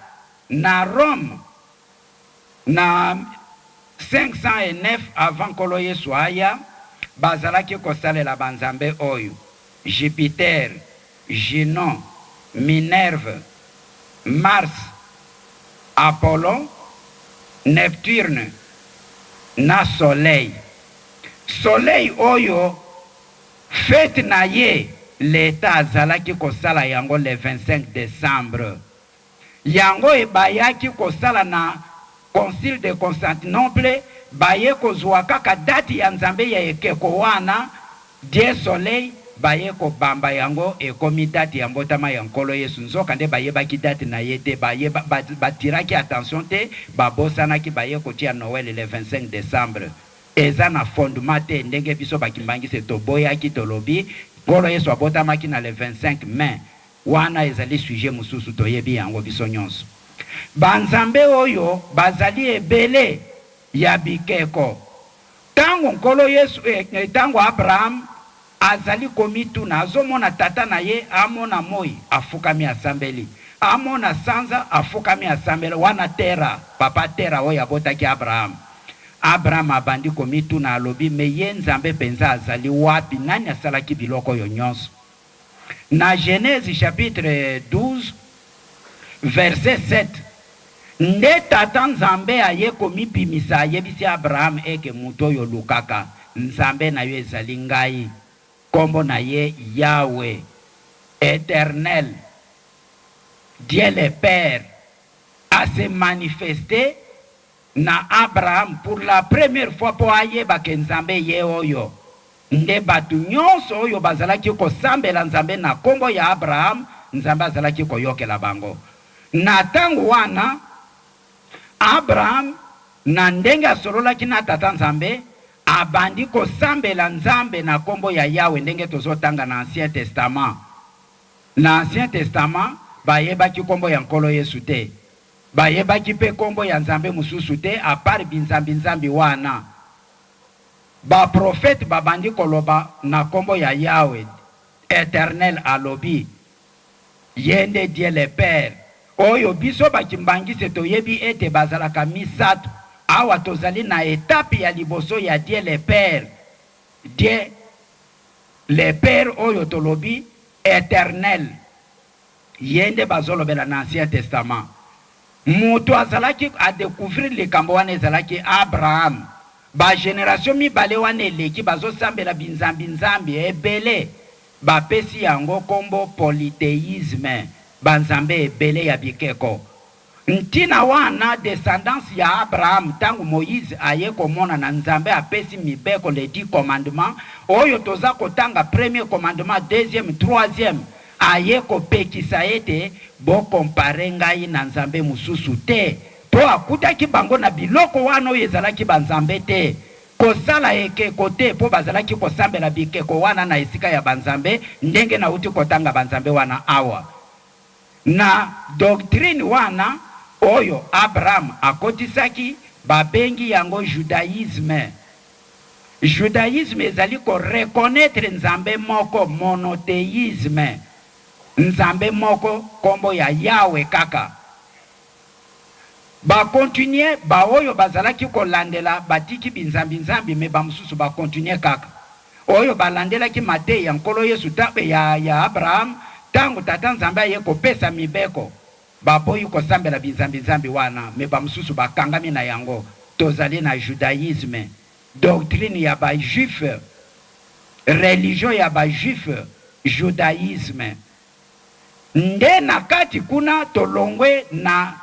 na Rome, Na 509 avant Nkolo Yesu aya, bazalaki kosalela banzambe oyo, Jupiter, Junon, Minerve, Mars, Apollon, Nepturne na Soleil. Soleil oyo fete na ye l'Etat azalaki kosala yango le 25 decembre. Yango ebayaki kosala na Concile de Constantinople, baye kozua kaka date ya nzambe ya ekeko wana, Dieu Soleil, baye kobamba yango ekomi date ya mbotama ya Nkolo Yesu, nzoka nde bayebaki date na ye te, baye ba tiraki attention te, babosanaki, baye kotia Noël le 25 decembre. Eza na fondement te, ndenge biso ba Kimbanguiste toboyaki, tolobi Nkolo Yesu abotamaki na le 25 mai, Wana ezali sujet mosusu toyebi yango biso nyonso. Ba nzambe oyo bazali ebele ya bikeko. Tango Nkolo Yesu, tango Abraham azali komituna, azomona tata na ye, amona moi, afukami asambeli, amona sanza, afukami asambeli, wana Tera, papa Tera oyo abotaki Abraham. Abraham abandi komituna, alobi, mais ye Nzambe penza azali wapi? Nani asalaki biloko oyo nyonso? Na Genese chapitre 12 verset 7 nde Tata Nzambe aye komibimisa ayebisi Abraham eke moto oyo olukaka, Nzambe na yo ezali ngai, kombo na ye Yahwe, Eternel, Dieu le Père, a se manifester na Abraham pour la première fois po ayeba ke Nzambe ye oyo. Nde bato nyonso oyo bazalaki kosambela Nzambe na kombo ya Abraham, Nzambe azalaki koyokela bango. Na tango wana, Abraham, na ndenge asololaki na Tata Nzambe, abandi kosambela Nzambe na kombo ya Yawe, ndenge tozotanga na Ancien Testament. Na Ancien Testament, bayebaki kombo ya Nkolo Yesu te. Bayebaki pe kombo ya Nzambe mosusu te, à part binzambi-nzambi wana. Ba prophètes babandi koloba na kombo ya Yahwe, Eternel alobi, ye nde Dieu le Père, oyo biso ba kimbanguiste toyebi ete bazalaka misatu, awa tozali na etape ya liboso ya Dieu le Père, Dieu le Père oyo tolobi. Eternel. Ye nde bazolobela na Ancien Testament. Mutu azalaki a decouvrir likambo wana ezalaki Abraham. Ba generation mibale wana eleki bazosambela binzambi nzambi ebele. Bapesi yango kombo polytheisme, ba nzambe ebele ya bikeko. Ntina wana descendance ya Abraham tango Moïse aye komonana Nzambe apesi mibeko les dix commandements oyo toza kotanga premier commandement deuxième troisième aye kopekisa ete bo comparer ngai na Nzambe mosusu te po akutaki bango na biloko wana oyo ezalaki ba Nzambe te kosala ekeko te po bazalaki kosambela bikeko wana na esika ya ba Nzambe ndenge nawuti kotanga ba Nzambe wana awa. Na doctrine wana oyo Abraham akotisaki, babengi yango judaïsme. Judaïsme ezali ko reconnaitre Nzambe moko, monotheisme, Nzambe moko, kombo ya Yahweh kaka. Ba continuer, ba oyo bazalaki kolandela batiki binzambi-nzambi mais ba mosusu ba continuer kaka. Oyo balandelaki mateyi ya Nkolo Yesu ta, ya, ya Abraham, tango Tata Nzambe aye kopesa mibeko, baboyi kosambela binzambi-nzambi wana mais ba mosusu bakangami na yango. Tozali na judaïsme, doctrine ya ba juifs, religion ya ba juifs, judaïsme. Nde na kati kuna tolongwe na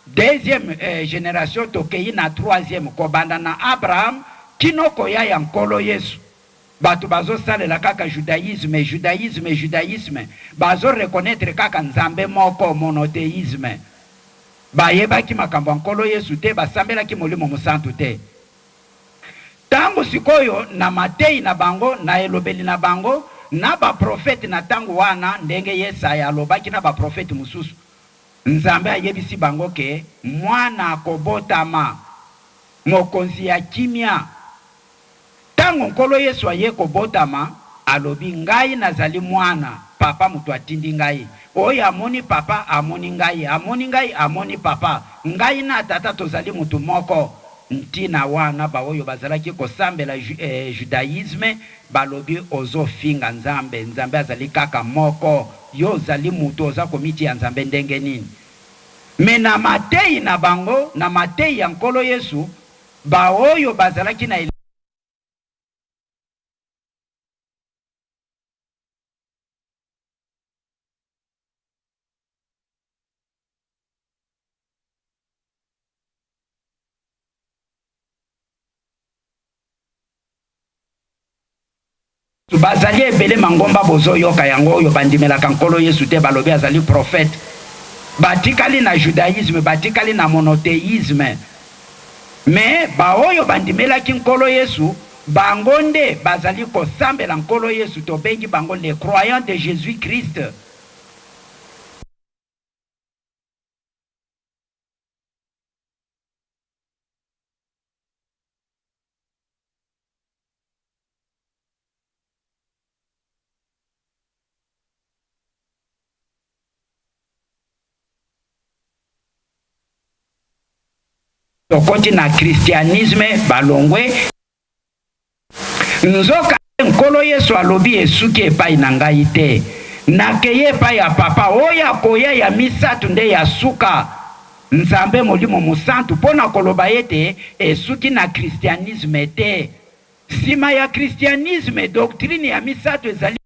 deuxième generation tokeyi na troisième kobanda na Abraham kino koya ya Nkolo Yesu batu bazo salela kaka judaïsme judaïsme judaïsme bazo reconnaitre kaka Nzambe moko monotheisme bayebaki makambo ya Nkolo Yesu te basambelaki Molimo Mosantu te. Tango sikoyo na mateyi na bango, na elobeli na bango, na ba prophètes na tango wana, ndenge Yesaya alobaki na ba prophètes mosusu, Nzambe ayebisi bango ke mwana akobotama, mokonzi ya kimia. Tango Nkolo Yesu aye kobotama, alobi, Ngai nazali mwana, Papa moto atindi ngai. Oyo amoni Papa, amoni ngai, amoni ngai, amoni Papa. Ngai na Tata tozali moto moko. Ntina wana baoyo bazalaki kosambela judaisme balobi ozo finga Nzambe, Nzambe azali kaka moko, yo ozali mutu oza komitiya Nzambe ndenge nini? Mais na mateyi na bango, na mateyi ya Nkolo Yesu, baoyo bazalaki na. Bazali ebele mangomba bozoyoka yango oyo bandimelaka Nkolo Yesu te, balobi azali prophète. Batikali na judaïsme, batikali na monotheisme. Mais baoyo bandimelaki Nkolo Yesu, bango nde bazali kosambela Nkolo Yesu, tobengi bango les croyants de Jesus Christ. Tokoti na christianisme balongwe nzoka Nkolo Yesu alobi esuki epai na ngai te nakeyi epai ya papa oyo akoya ya misatu nde ya suka Nzambe Molimo Mosantu mpo na koloba ete esuki na christianisme te sima ya christianisme doctrine ya misatu ezali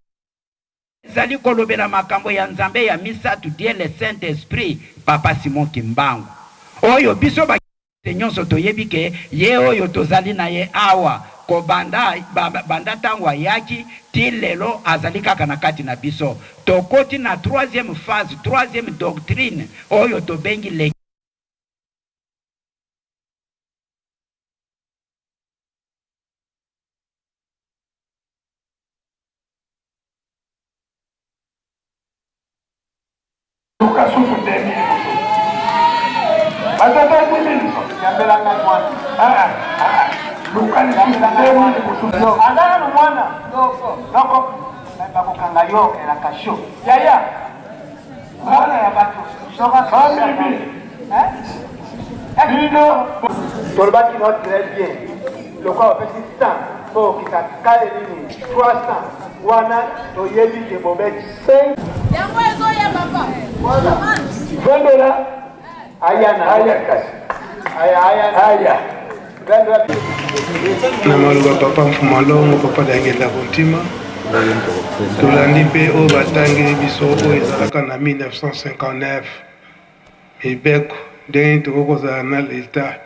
Ezali kolobela makambo ya Nzambe ya misatu Dieu le Saint Esprit Papa Simon Kimbangu oyo biso ba nyonso toyebi ke ye oyo tozali na ye awa kobanda banda tango ayaki ti lelo azali kaka na kati na biso. Tokoti na troisième phase, troisième doctrine oyo tobengi le. Luka susu 2000 mosusu. Batata 2000. Yambela ngai mwana. Ah ah ah. Luka lisusu 2000 mosusu. Aza nanu mwana. Noko. Noko. Bakokanga yo na kasho. Yaya. Mwana ya bato. Famille. Hein? Bino. Tolobaki no très bien. Lokola bapesi temps. Bokokisa kaye nini 300 wana toyebi ke bobeti 5. Yango ezoya papa. Voilà. 20 dollars. Aya na aya kasi. Aya aya aya. Na maloba papa Mfuma Longo, papa Diangienda Kuntima, tolandi mpe oyo batangeli biso oyo ezalaka na 1959 mibeko ndenge nini tokoki kozala na leta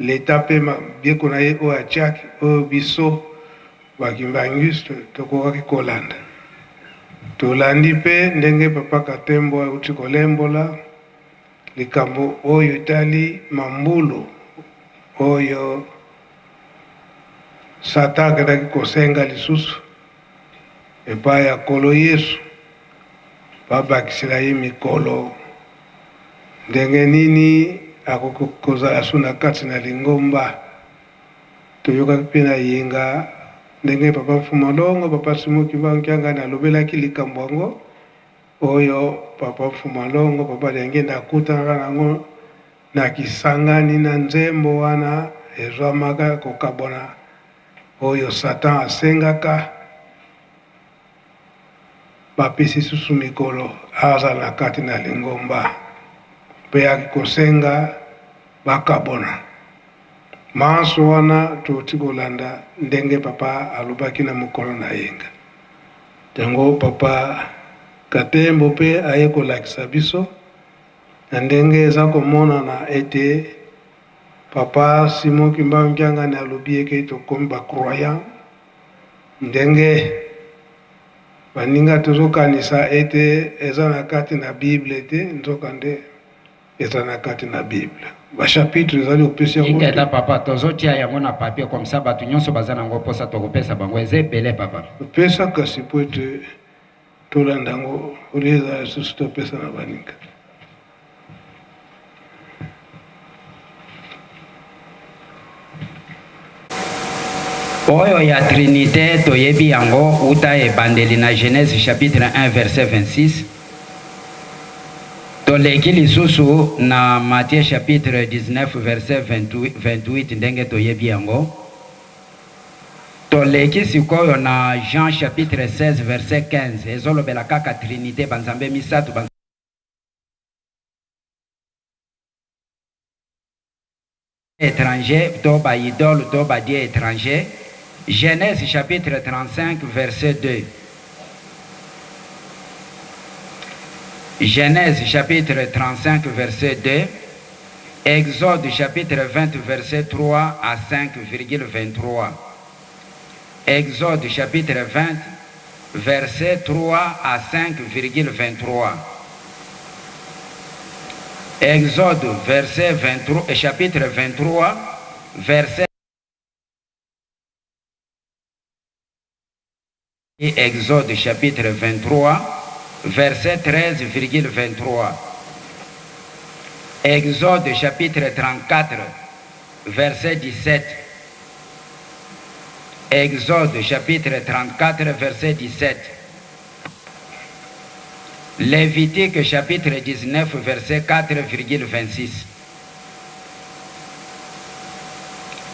leta mpe mibeko na ye oyo atiaki oyo biso ba kimbanguiste tokokaki kolanda. Tolandi mpe ndenge papa Katembo auti kolembola likambo oyo etali mambulu oyo Satan akendaki kosenga lisusu epai ya Nkolo Yesu babakisela ye mikolo. Ndenge nini akoki kozala su na kati na lingomba? Toyokaki mpe na eyenga ndenge Papa Mfuma Longo, Papa Simon Kimbangu Kiangani alobelaki likambo yango oyo Papa Mfuma Longo, Papa Diangienda akutanaka na yango na Kisangani na nzembo wana ezwamaka kokabwana oyo Satan asengaka bapesi susu mikolo azala na kati na lingomba mpe ayaki kosenga bakabona. Manso wana touti kolanda ndenge Papa alobaki na mokolo na yenga. Yango Papa Katembo mpe aye kolakisa biso na ndenge eza komonana ete Papa Simon Kimbangu Kiangani alobi eke tokomi ba croyants ndenge baninga tozokanisa ete eza na kati na Bible te, nzokande eza na kati na Bible. Ba chapitre ezali opesi yango te. Ingeta papa, tozotia yango na papier comme ça bato nyonso baza na yango posa tokopesa bango, eza ebele papa. Pesa kasi po ete tolanda yango olie ezala lisusu topesa na baninga. Oyo ya Trinite toyebi yango uta ebandeli na Genèse chapitre 1 verset 26. Toleki lisusu na Matthieu chapitre 19 verset 28 ndenge toyebi yango. Toleki sikoyo na Jean chapitre 16 verset 15 ezolobela kaka Trinite banzambe misato ba Etranger to ba idole to ba dieu etranger Genèse chapitre 35 verset 2 Genèse chapitre 35 verset 2 Exode chapitre 20 verset 3 à 5,23 Exode chapitre 20 verset 3 à 5,23 Exode verset 23, chapitre 23 verset Exode chapitre 23 verset 13,23 Exode chapitre 34 verset 17 Exode chapitre 34 verset 17 Lévitique chapitre 19 verset 4,26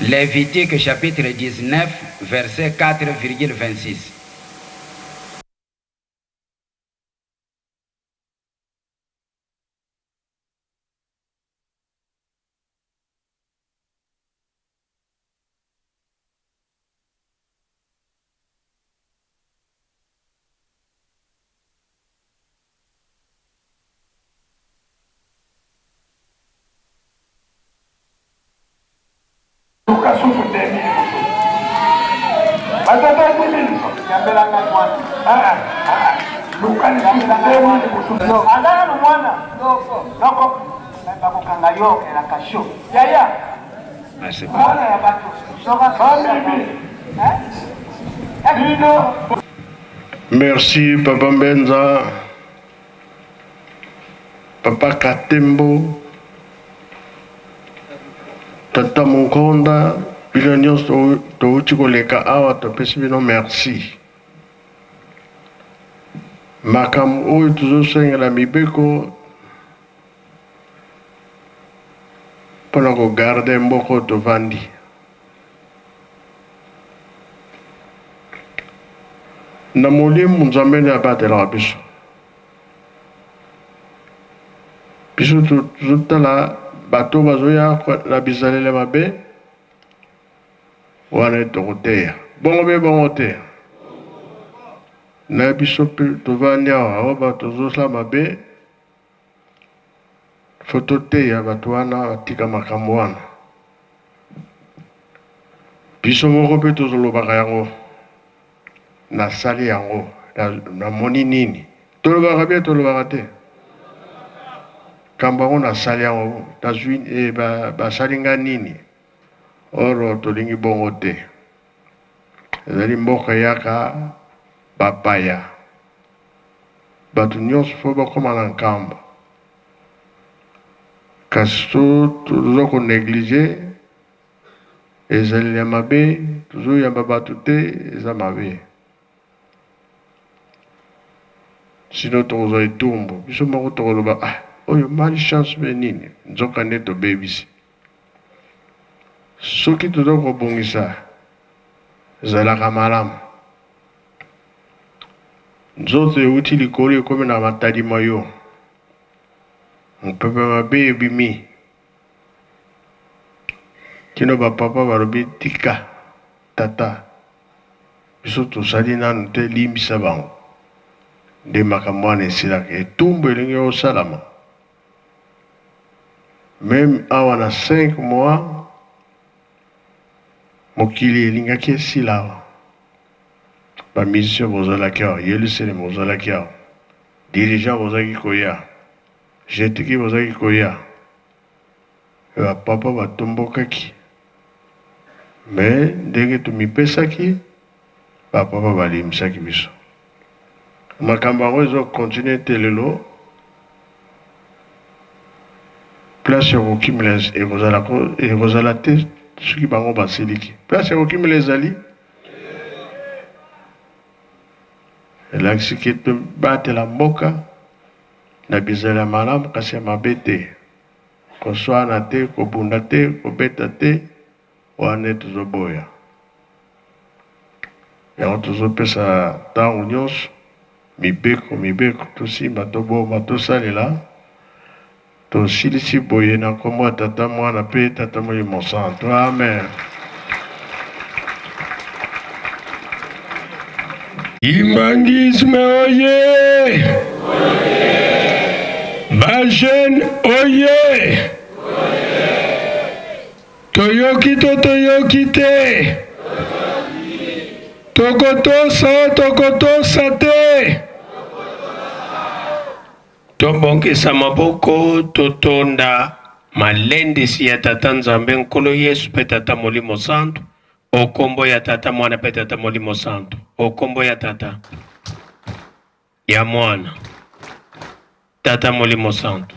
Lévitique chapitre 19 verset 4,26. Luka susu 2000 mosusu. Batata 2000. Yambela ngai mwana. Ah ah ah. Luka lisusu 2000 mosusu. Aza nanu mwana. Noko. Noko. Bakokanga yo okela kasho. Yaya. Mwana ya bato. Famille. Bino. Merci papa Mbenza. Papa Katembo, Tata Monkonda, bino nyonso touti koleka awa topesi bino merci. Makambo oyo tozosengela mibeko mpona kogarde mboka oyo tovandi. Na molimo Nzambe nde abatelaka biso. Biso tozotala bato bazoya na bizaleli mabe wana tokoteya bongo mpe bongo te na biso mpe tovandi awa oyo bato tozosala mabe fo toteya bato wana batika makambo wana. Biso moko mpe tozolobaka yango, nasali yango, namoni nini. Tolobaka bien, tolobaka te. Kambo yango nasali yango, nazwi eh, basali nga nini? Oro tolingi bongo te. Ezali mboka eyaka bapaya. Bato nyonso fo bakoma na nkambo. Kasi toza ko negliger ezaleli ya mabe, tozo yamba bato te, eza mabe. Sinon tokozwa etumbu. Biso moko tokoloba ah oyo malchance mpe nini, nzoka nde tobebisi. Soki toza kobongisa ezalaka malamu. Nzoto euti likolo ekomi na matadi ma yo. Mopepe mabe ebimi kino ba papa balobi tika tata biso tosali nanu te limbisa bango nde makambo wana esilaka etumbu elingi osalama meme awa na 5 mois mokili elingaki esila awa ba musiciens bozalaki awa Yelusalemi bozalaki awa Dirigeant bozalaki koya, jetiki bozalaki koya, ba papa batombokaki mais ndenge tomipesaki ba papa balimbisaki biso. Makambo yango ezo continuer te lelo place ya kokimela ekozala ekozala te soki bango basiliki. Place ya kokimela ezali Elakisi ke tobatela mboka na bizaleli ya malamu kasi ya mabe te. Koswana te, kobunda te, kobeta te, wana nde tozoboya. Yango tozopesa ntango nyonso mibeko, mibeko tosimba, tobomba, tosalela. Tosilisi boye na nkombo ya Tata, Mwana mpe Tata Molimo Santu. Amen. Kimbanguisme oye! Ba jeunes oye! Toyoki to toyoki te? Tokotosa tokotosa te? Tobongisa maboko totonda malendisi ya Tata Nzambe Nkolo Yesu pe Tata Molimo Santu o kombo ya Tata Mwana pe Tata Molimo Santu o kombo ya Tata ya Mwana Tata Molimo Santu.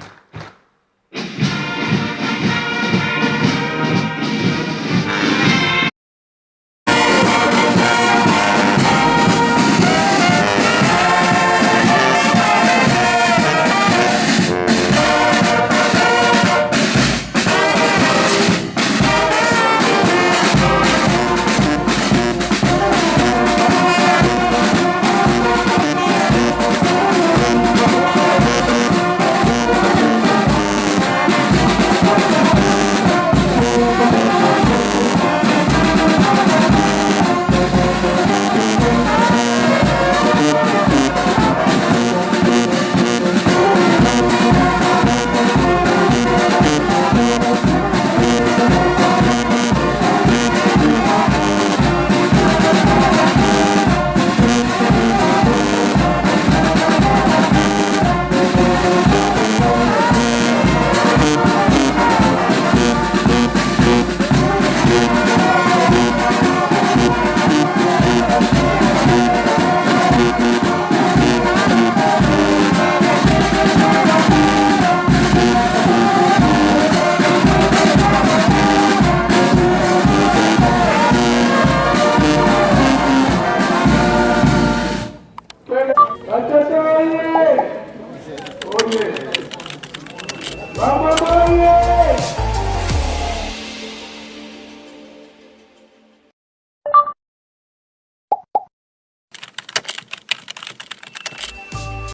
Batata oye! Oye! Bamama oye!